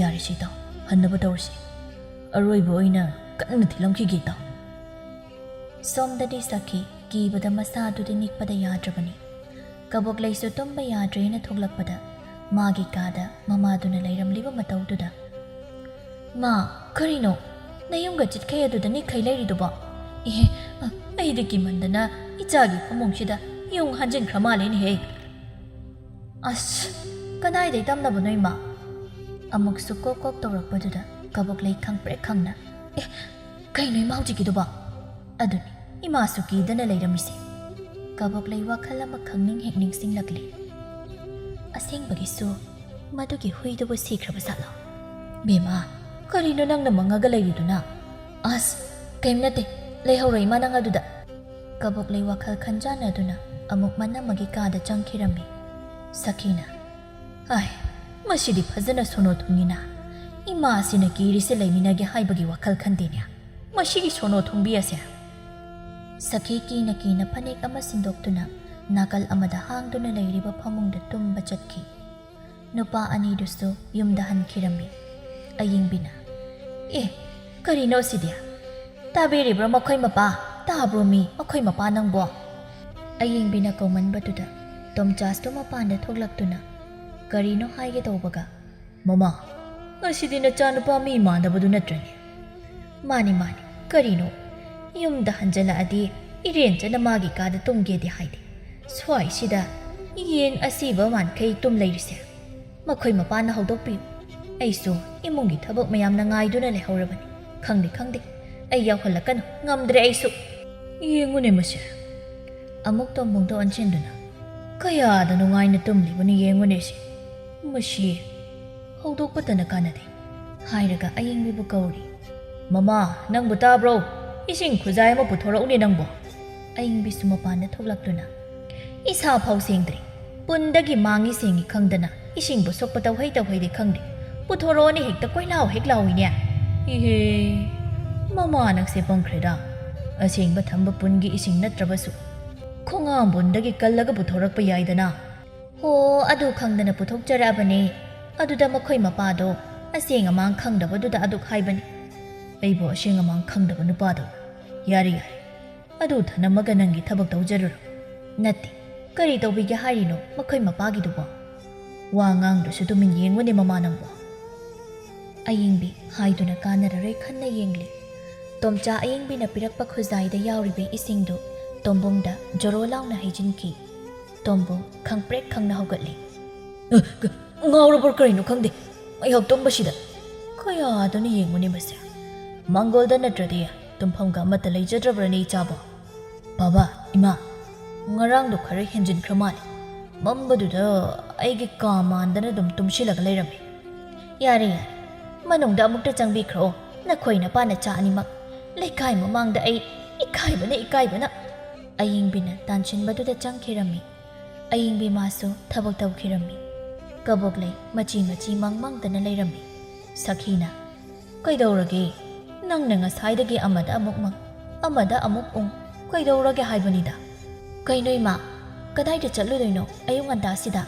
"ꯌꯥꯔꯦꯁꯦ ꯏꯇꯥꯎ, ꯍꯟꯅꯕ ꯇꯧꯔꯁꯤ꯫ ꯑꯔꯣꯏꯕ ꯑꯣꯏꯅ ꯀꯟꯅ ꯊꯤꯜꯂꯝꯈꯤꯒꯦ ꯏꯇꯥꯎ꯫" ꯁꯣꯝꯗꯗꯤ ꯁꯈꯤ ꯀꯤꯕꯗ ꯃꯁꯥꯗꯨꯗꯤ ꯅꯤꯛꯄꯗ ꯌꯥꯗ꯭ꯔꯕꯅꯤ꯫ ꯀꯕꯣꯛꯂꯩꯁꯨ ꯇꯨꯝꯕ ꯌꯥꯗ꯭ꯔꯦꯅ ꯊꯣꯛꯂꯛꯄꯗ ꯃꯥꯒꯤ ꯀꯥꯗ ꯃꯃꯥꯗꯨꯅ ꯂꯩꯔꯝꯂꯤꯕ ꯃꯇꯧꯗꯨꯗ, "ꯃꯥ, ꯀꯔꯤꯅꯣ? ꯅꯌꯨꯝꯒ ꯆꯤꯠꯈꯩ ꯑꯗꯨꯗ ꯅꯤꯛꯈꯩ ꯂꯩꯔꯤꯗꯨꯕꯣ? ꯏꯍꯦ, ꯑ, ꯑꯩꯗꯤ ꯀꯤꯃꯟꯗꯅ ꯏꯆꯥꯒꯤ ꯐꯃꯨꯡꯁꯤꯗ ꯌꯣꯡ ꯍꯥꯟꯖꯤꯟꯈ꯭ꯔ ꯃꯥꯜꯂꯦꯅꯦꯍꯦ꯫" "ꯑꯁ, ꯀꯗꯥꯏꯗꯩ ꯇꯝꯅꯕꯅꯣ ꯏꯃꯥ?" ꯑꯃꯨꯛꯁꯨ ꯀꯣꯛ ꯀꯣꯛ ꯇꯧꯔꯛꯄꯗꯨꯗ ꯀꯕꯣꯛꯂꯩ ꯈꯪꯄ꯭ꯔꯦꯛ ꯈꯪꯅ, "ꯑꯦ, ꯀꯩꯅꯣ ꯏꯃꯥ ꯍꯧꯖꯤꯛꯀꯤꯗꯨꯕꯣ?" ꯑꯗꯨꯅꯤ ꯏꯃꯥꯁꯨ ꯀꯤꯗꯅ ꯂꯩꯔꯝꯃꯤꯁꯦ꯫ ꯀꯕꯣꯛꯂꯩ ꯋꯥꯈꯜ ꯑꯃꯈꯛ ꯅꯤꯡ ꯍꯦꯛ ꯅꯤꯡꯁꯤꯡꯂꯛꯂꯦ꯫ "ꯑꯁꯦꯡꯕꯒꯤꯁꯨ ꯃꯗꯨꯒꯤ ꯍꯨꯏꯗꯨꯕꯨ ꯁꯤꯈ꯭ꯔꯕ ꯖꯥꯠꯂꯣ? ꯕꯦꯝꯃ, ꯀꯔꯤꯅꯣ ꯅꯪꯅ ꯃꯪꯉꯒ ꯂꯩꯔꯤꯗꯨꯅ?" "ꯑꯁ, ꯀꯩꯝ ꯅꯠꯇꯦ, ꯂꯩꯍꯧꯔꯣ ꯏꯃꯥ ꯅꯪ ꯑꯗꯨꯗ꯫" ꯀꯕꯣꯛꯂꯩ ꯋꯥꯈꯜ ꯈꯟꯖꯥꯟꯅꯗꯨꯅ ꯑꯃꯨꯛ ꯃꯅꯝꯃꯒꯤ ꯀꯥꯗ ꯆꯪꯈꯤꯔꯝꯃꯤ꯫ ꯁꯈꯤꯅ, "ꯑꯥꯏ, ꯃꯁꯤꯗꯤ ꯐꯖꯅ ꯁꯣꯅꯣ ꯊꯨꯡꯉꯤꯅ꯫ ꯏꯃꯥꯁꯤꯅ ꯀꯤꯔꯤꯁꯦ ꯂꯩꯃꯤꯟꯅꯒꯦ ꯍꯥꯏꯕꯒꯤ ꯋꯥꯈꯜ ꯈꯟꯗꯦꯅꯦ, ꯃꯁꯤꯒꯤ ꯁꯣꯅꯣ ꯊꯨꯡꯕꯤ ꯑꯁꯦ꯫" ꯁꯈꯤ ꯀꯤꯅ ꯀꯤꯅ ꯐꯅꯦꯛ ꯑꯃ ꯁꯤꯟꯗꯣꯛꯇꯨꯅ ꯅꯥꯀꯜ ꯑꯃꯗ ꯍꯥꯡꯗꯨꯅ ꯂꯩꯔꯤꯕ ꯐꯃꯨꯡꯗ ꯇꯨꯝꯕ ꯆꯠꯈꯤ꯫ ꯅꯨꯄꯥ ꯑꯅꯤꯗꯨꯁꯨ ꯌꯨꯝꯗ ꯍꯟꯈꯤꯔꯝꯃꯤ꯫ ꯑꯌꯤꯡꯕꯤꯅ, "ꯑꯦ, ꯀꯔꯤꯅꯣ ꯁꯤꯗꯤ? ꯇꯥꯕꯤꯔꯤꯕ꯭ꯔꯣ ꯃꯈꯣꯏ ꯃꯄꯥ? ꯇꯥꯕ꯭ꯔꯣ ꯃꯤ ꯃꯈꯣꯏ ꯃꯄꯥ ꯅꯪꯕꯣ?" ꯑꯌꯤꯡꯕꯤꯅ ꯀꯧꯃꯟꯕꯗꯨꯗ ꯇꯣꯝꯆꯥꯁꯇꯣ ꯃꯄꯥꯟꯗ ꯊꯣꯛꯂꯛꯇꯨꯅ, ꯀꯔꯤꯅꯣ ꯍꯥꯏꯒꯦ ꯇꯧꯕꯒ, "ꯃꯃꯥ, ꯉꯁꯤꯗꯤ ꯅꯆꯥꯅꯨꯄꯥ ꯃꯤ ꯃꯥꯟꯗꯕꯗꯨ ꯅꯠꯇ꯭ꯔꯅꯦ?" "ꯃꯥꯅꯤ, ꯃꯥꯅꯤ, ꯀꯔꯤꯅꯣ? ꯌꯨꯝꯗ ꯍꯟꯖꯜꯂꯛꯑꯗꯤ ꯏꯔꯦꯟꯖꯅ ꯃꯥꯒꯤ ꯀꯥꯗ ꯇꯨꯝꯒꯦꯗꯤ ꯍꯥꯏꯗꯦ꯫ ꯁ꯭ꯋꯥꯏꯁꯤꯗ ꯌꯦꯟ ꯑꯁꯤꯕ ꯃꯥꯟꯈꯩ ꯇꯨꯝ ꯂꯩꯔꯤꯁꯦ꯫ ꯃꯈꯣꯏ ꯃꯄꯥꯅ ꯍꯧꯗꯣꯛꯄꯤꯌꯨ꯫ ꯑꯩꯁꯨ ꯏꯃꯨꯡꯒꯤ ꯊꯕꯛ ꯃꯌꯥꯝꯅ ꯉꯥꯏꯗꯨꯅ ꯂꯩꯍꯧꯔꯕꯅꯤ꯫ ꯈꯪꯗꯦ, ꯈꯪꯗꯦ꯫ ꯑꯩ ꯌꯥꯎꯍꯜꯂꯛꯀꯅꯨ꯫ ꯉꯝꯗ꯭ꯔꯦ ꯑꯩꯁꯨ꯫ ꯌꯦꯡꯉꯨꯅꯦ ꯃꯁꯦ꯫" ꯑꯃꯨꯛ ꯇꯣꯝꯕꯣꯡꯗ ꯑꯣꯟꯁꯤꯟꯗꯨꯅ, "ꯀꯌꯥꯗ ꯅꯨꯡꯉꯥꯏꯅ ꯇꯨꯝꯂꯤꯕꯅꯤ ꯌꯦꯡꯉꯨꯅꯦ ꯁꯤ꯫ ꯃꯁꯤ ꯍꯧꯗꯣꯛꯄꯇꯅ ꯀꯥꯟꯅꯗꯦ" ꯍꯥꯏꯔꯒ ꯑꯌꯤꯡꯕꯤꯕꯨ ꯀꯧꯔꯤ꯫ "ꯃꯃꯥ, ꯅꯪꯕꯨ ꯇꯥꯕ꯭ꯔꯣ? ꯏꯁꯤꯡ ꯈꯨꯖꯥꯏ ꯑꯃ ꯄꯨꯊꯣꯔꯛꯎꯅꯦ ꯅꯪꯕꯨ꯫" ꯑꯌꯤꯡꯕꯤꯁꯨ ꯃꯄꯥꯟꯗ ꯊꯣꯛꯂꯛꯇꯨꯅ, "ꯏꯁꯥ ꯐꯥꯎ ꯁꯦꯡꯗ꯭ꯔꯤ, ꯄꯨꯟꯗꯒꯤ ꯃꯥꯡꯉꯤ ꯁꯦꯡꯉꯤ ꯈꯪꯗꯅ ꯏꯁꯤꯡꯕꯨ ꯁꯣꯛꯄ ꯇꯧꯍꯩ ꯇꯧꯍꯩꯗꯤ ꯈꯪꯗꯦ꯫ ꯄꯨꯊꯣꯔꯛꯑꯣꯅꯦ ꯍꯦꯛꯇ ꯀꯣꯏꯂꯥꯎ ꯍꯦꯛ ꯂꯥꯎꯏꯅꯦ꯫ ꯏꯍꯦ, ꯃꯃꯥ ꯅꯪꯁꯦ ꯄꯪꯈ꯭ꯔꯦꯗ꯫ ꯑꯁꯦꯡꯕ ꯊꯝꯕ ꯄꯨꯟꯒꯤ ꯏꯁꯤꯡ ꯅꯠꯇ꯭ꯔꯕꯁꯨ ꯈꯣꯡꯉꯥꯝꯕꯣꯟꯗꯒꯤ ꯀꯜꯂꯒ ꯄꯨꯊꯣꯔꯛꯄ ꯌꯥꯏꯗꯅ꯫" "ꯍꯣ, ꯑꯗꯨ ꯈꯪꯗꯅ ꯄꯨꯊꯣꯛꯆꯔꯛꯑꯕꯅꯦ꯫ ꯑꯗꯨꯗ ꯃꯈꯣꯏ ꯃꯄꯥꯗꯣ ꯑꯁꯦꯡ ꯑꯃꯥꯡ ꯈꯪꯗꯕꯗꯨꯗ ꯑꯗꯨꯛ ꯍꯥꯏꯕꯅꯤ꯫" "ꯑꯩꯕꯨ ꯑꯁꯦꯡ ꯑꯃꯥꯡ ꯈꯪꯗꯕ ꯅꯨꯄꯥꯗꯣ? ꯌꯥꯔꯦ, ꯌꯥꯔꯦ꯫ ꯑꯗꯨ ꯊꯅꯝꯃꯒ ꯅꯪꯒꯤ ꯊꯕꯛ ꯇꯧꯖꯔꯨꯔꯣ꯫" "ꯅꯠꯇꯦ, ꯀꯔꯤ ꯇꯧꯕꯤꯒꯦ ꯍꯥꯏꯔꯤꯅꯣ ꯃꯈꯣꯏ ꯃꯄꯥꯒꯤꯗꯨꯕꯣ? ꯋꯥ ꯉꯥꯡꯗ꯭ꯔꯁꯨ ꯇꯨꯃꯤꯟ ꯌꯦꯡꯉꯨꯅꯦ ꯃꯃꯥ ꯅꯪꯕꯣ꯫" ꯑꯌꯤꯡꯕꯤ ꯍꯥꯏꯗꯨꯅ ꯀꯥꯟꯅꯔꯔꯣꯏ ꯈꯟꯅ ꯌꯦꯡꯂꯤ꯫ ꯇꯣꯝꯆꯥ ꯑꯌꯤꯡꯕꯤꯅ ꯄꯤꯔꯛꯄ ꯈꯨꯖꯥꯏꯗ ꯌꯥꯎꯔꯤꯕ ꯏꯁꯤꯡꯗꯨ ꯇꯣꯝꯕꯣꯡꯗ ꯖꯣꯔꯣ ꯂꯥꯎꯅ ꯍꯩꯖꯤꯟꯈꯤ꯫ ꯇꯣꯝꯕꯣꯡ ꯈꯪꯄ꯭ꯔꯦꯛ ꯈꯪꯅ ꯍꯧꯒꯠꯂꯤ꯫ "ꯑ, ꯀ-, ꯉꯥꯎꯔꯕ꯭ꯔꯥ ꯀꯔꯤꯅꯣ ꯈꯪꯗꯦ, ꯉꯥꯏꯍꯥꯛ ꯇꯨꯝꯕꯁꯤꯗ꯫ ꯀꯌꯥꯗꯅ ꯌꯦꯡꯉꯨꯅꯦ ꯃꯁꯦ꯫ ꯃꯪꯒꯣꯜꯗ ꯅꯠꯇ꯭ꯔꯗꯤ ꯇꯨꯝꯐꯝꯒ ꯑꯃꯠꯇ ꯂꯩꯖꯗ꯭ꯔꯕ꯭ꯔꯅꯦ ꯏꯆꯥꯕꯣ?" "ꯕꯥꯕꯥ, ꯏꯃꯥ, ꯉꯔꯥꯡꯗꯣ ꯈꯔ ꯍꯦꯟꯖꯤꯟꯈ꯭ꯔ ꯃꯥꯜꯂꯦ꯫ ꯃꯝꯕꯗꯨꯗ ꯑꯩꯒꯤ ꯀꯥ ꯃꯥꯟꯗꯅ ꯑꯗꯨꯝ ꯇꯨꯝꯁꯤꯜꯂꯒ ꯂꯩꯔꯝꯃꯦ꯫" "ꯌꯥꯔꯦ, ꯌꯥꯔꯦ꯫ ꯃꯅꯨꯡꯗ ꯑꯃꯨꯛꯇ ꯆꯪꯕꯤꯈ꯭ꯔꯣ꯫ ꯅꯈꯣꯏ ꯅꯄꯥ ꯅꯆꯥ ꯑꯅꯤꯃꯛ꯫ ꯂꯩꯀꯥꯏ ꯃꯃꯥꯡꯗ ꯑꯩ ꯏꯀꯥꯏꯕꯅ, ꯏꯀꯥꯏꯕꯅ꯫" ꯑꯌꯤꯡꯕꯤꯅ ꯇꯥꯟꯁꯤꯟꯕꯗꯨꯗ ꯆꯪꯈꯤꯔꯝꯃꯤ꯫ ꯑꯌꯤꯡꯕꯤ ꯃꯥꯁꯨ ꯊꯕꯛ ꯇꯧꯈꯤꯔꯝꯃꯤ꯫ ꯀꯕꯣꯛꯂꯩ ꯃꯆꯤ ꯃꯆꯤ ꯃꯪ ꯃꯪꯗꯅ ꯂꯩꯔꯝꯃꯤ꯫ ꯁꯈꯤꯅ, "ꯀꯩꯗꯧꯔꯒꯦ? ꯅꯪꯅ ꯉꯁꯥꯏꯗꯒꯤ ꯑꯃꯗ ꯑꯃꯨꯛ ꯃꯪ, ꯑꯃꯗ ꯑꯃꯨꯛ ꯎꯪ꯫ ꯀꯩꯗꯧꯔꯒꯦ ꯍꯥꯏꯕꯅꯤꯗ?" "ꯀꯩꯅꯣ ꯏꯃꯥ, ꯀꯗꯥꯏꯗ ꯆꯠꯂꯨꯗꯣꯏꯅꯣ ꯑꯌꯨꯛ ꯉꯟꯇꯥꯁꯤꯗ?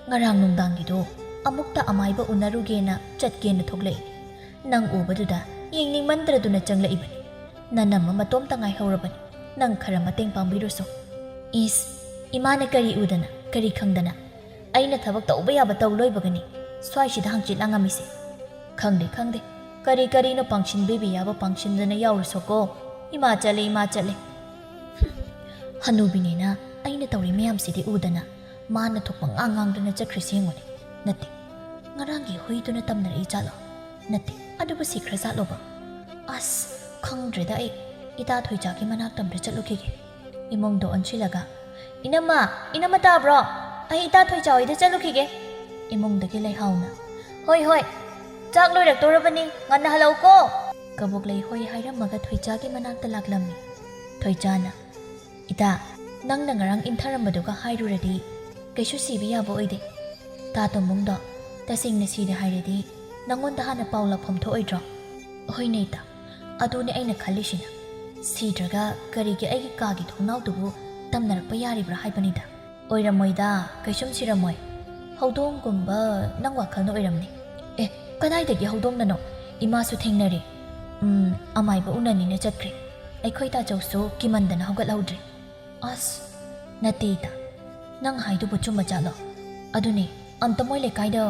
ꯉꯔꯥꯡ ꯅꯨꯡꯗꯥꯡꯒꯤꯗꯣ ꯑꯃꯨꯛꯇ ꯑꯃꯥꯏꯕ ꯎꯅꯔꯨꯒꯦꯅ ꯆꯠꯀꯦꯅ ꯊꯣꯛꯂꯛꯏ꯫ ꯅꯪ ꯎꯕꯗꯨꯗ ꯌꯦꯡꯅꯤꯡꯃꯟꯗ꯭ꯔꯗꯨꯅ ꯆꯪꯂꯛꯏꯕꯅꯤ꯫ ꯅꯅꯝꯃ ꯃꯇꯣꯝꯇ ꯉꯥꯏꯍꯧꯔꯕꯅꯤ꯫ ꯅꯪ ꯈꯔ ꯃꯇꯦꯡ ꯄꯥꯡꯕꯤꯔꯨꯁꯣ꯫" "ꯏꯁ, ꯏꯃꯥꯅ ꯀꯔꯤ ꯎꯗꯅ, ꯀꯔꯤ ꯈꯪꯗꯅ? ꯑꯩꯅ ꯊꯕꯛ ꯇꯧꯕ ꯌꯥꯕ ꯇꯧ ꯂꯣꯏꯕꯒꯅꯤ ꯁ꯭ꯋꯥꯏꯁꯤꯗ ꯍꯪꯆꯤꯠ ꯂꯥꯡꯉꯝꯃꯤꯁꯦ꯫ ꯈꯪꯗꯦ, ꯈꯪꯗꯦ, ꯀꯔꯤ ꯀꯔꯤꯅꯣ ꯄꯥꯡꯁꯤꯟꯕꯤꯕ ꯌꯥꯕ ꯄꯥꯡꯁꯤꯟꯗꯅ ꯌꯥꯎꯔꯨꯁꯣꯀꯣ꯫ ꯏꯃꯥ ꯆꯠꯂꯦ, ꯏꯃꯥ ꯆꯠꯂꯦ꯫ ꯍꯨꯝ, ꯍꯅꯨꯕꯤꯅꯦꯅ ꯑꯩꯅ ꯇꯧꯔꯤ ꯃꯌꯥꯝꯁꯤꯗꯤ ꯎꯗꯅ ꯃꯥꯅ ꯊꯣꯛꯄ ꯉꯥꯡ ꯉꯥꯡꯗꯨꯅ ꯆꯠꯈ꯭ꯔꯤꯁꯤ ꯌꯦꯡꯉꯨꯅꯦ꯫ ꯅꯠꯇꯦ, ꯉꯔꯥꯡꯒꯤ ꯍꯨꯏꯗꯨꯅ ꯇꯝꯅꯔꯛꯏ ꯖꯥꯠꯂꯣ? ꯅꯠꯇꯦ, ꯑꯗꯨꯕꯨ ꯁꯤꯈ꯭ꯔ ꯖꯥꯠꯂꯣꯕ? ꯑꯁ, ꯈꯪꯗ꯭ꯔꯦꯗ ꯑꯩ꯫ ꯏꯇꯥ ꯊꯣꯏꯆꯥꯒꯤ ꯃꯅꯥꯛꯇ ꯑꯝꯇ ꯆꯠꯂꯨꯈꯤꯒꯦ꯫ ꯏꯃꯨꯡꯗꯣ ꯑꯣꯟꯁꯤꯜꯂꯒ, "ꯏꯅꯝꯃ, ꯏꯅꯝꯃ ꯇꯥꯕ꯭ꯔꯣ? ꯑꯩ ꯏꯇꯥ ꯊꯣꯏꯆꯥ ꯍꯣꯏꯗ ꯆꯠꯂꯨꯈꯤꯒꯦ"꯫ ꯏꯃꯨꯡꯗꯒꯤ ꯂꯩꯍꯥꯎꯅ, "ꯍꯣꯏ, ꯍꯣꯏ, ꯆꯥꯛ ꯂꯣꯏꯔꯛꯇꯧꯔꯕꯅꯤ, ꯉꯟꯅ ꯍꯜꯂꯛꯎꯀꯣ"꯫ ꯀꯕꯣꯛꯂꯩ ꯍꯣꯏ ꯍꯥꯏꯔꯝꯃꯒ ꯊꯣꯏꯆꯥꯒꯤ ꯃꯅꯥꯛꯇ ꯂꯥꯛꯂꯝꯃꯤ꯫ ꯊꯣꯏꯆꯥꯅ, "ꯏꯇꯥ, ꯅꯪꯅ ꯉꯔꯥꯡ ꯏꯟꯊꯔꯝꯕꯗꯨꯒ ꯍꯥꯏꯔꯨꯔꯗꯤ ꯀꯩꯁꯨ ꯁꯤꯕ ꯌꯥꯕ ꯑꯣꯏꯗꯦ꯫ ꯇꯥ ꯇꯣꯝꯕꯨꯡꯗꯣ ꯇꯁꯦꯡꯅ ꯁꯤꯔꯦ ꯍꯥꯏꯔꯗꯤ ꯅꯪꯉꯣꯟꯗ ꯍꯥꯟꯅ ꯄꯥꯎ ꯂꯥꯛꯐꯝ ꯊꯣꯛꯑꯣꯏꯗ꯭ꯔꯣ?" "ꯍꯣꯏꯅꯦ ꯏꯇꯥ, ꯑꯗꯨꯅꯦ ꯑꯩꯅ ꯈꯜꯂꯤꯁꯤꯅ꯫ ꯁꯤꯗ꯭ꯔꯒ ꯀꯔꯤꯒꯤ ꯑꯩꯒꯤ ꯀꯥꯒꯤ ꯊꯣꯡꯅꯥꯎꯗꯨꯕꯨ ꯇꯝꯅꯔꯛꯄ ꯌꯥꯔꯤꯕ꯭ꯔꯥ ꯍꯥꯏꯕꯅꯤꯗ"꯫ "ꯑꯣꯏꯔꯝꯃꯣꯏꯗ, ꯀꯩꯁꯨꯝ ꯁꯤꯔꯝꯃꯣꯏ꯫ ꯍꯧꯗꯣꯡꯒꯨꯝꯕ ꯅꯪ ꯋꯥꯈꯜꯅ ꯑꯣꯏꯔꯝꯅꯤ"꯫ "ꯑꯦ, ꯀꯗꯥꯏꯗꯒꯤ ꯍꯧꯗꯣꯡꯅꯅꯣ? ꯏꯃꯥꯁꯨ ꯊꯦꯡꯅꯔꯦ꯫ ꯎꯝ, ꯑꯃꯥꯏꯕ ꯎꯅꯅꯤꯅ ꯆꯠꯈ꯭ꯔꯦ꯫ ꯑꯩꯈꯣꯏ ꯇꯥꯆꯧꯁꯨ ꯀꯤꯃꯟꯗꯅ ꯍꯧꯒꯠꯍꯧꯗ꯭ꯔꯦ"꯫ "ꯑꯁ, ꯅꯠꯇꯦ ꯏꯇꯥ, ꯅꯪ ꯍꯥꯏꯗꯨꯕꯨ ꯆꯨꯝꯕ ꯖꯥꯠꯂꯣ? ꯑꯗꯨꯅꯦ, ꯑꯝꯇ ꯃꯣꯏ ꯂꯩꯀꯥꯏꯗ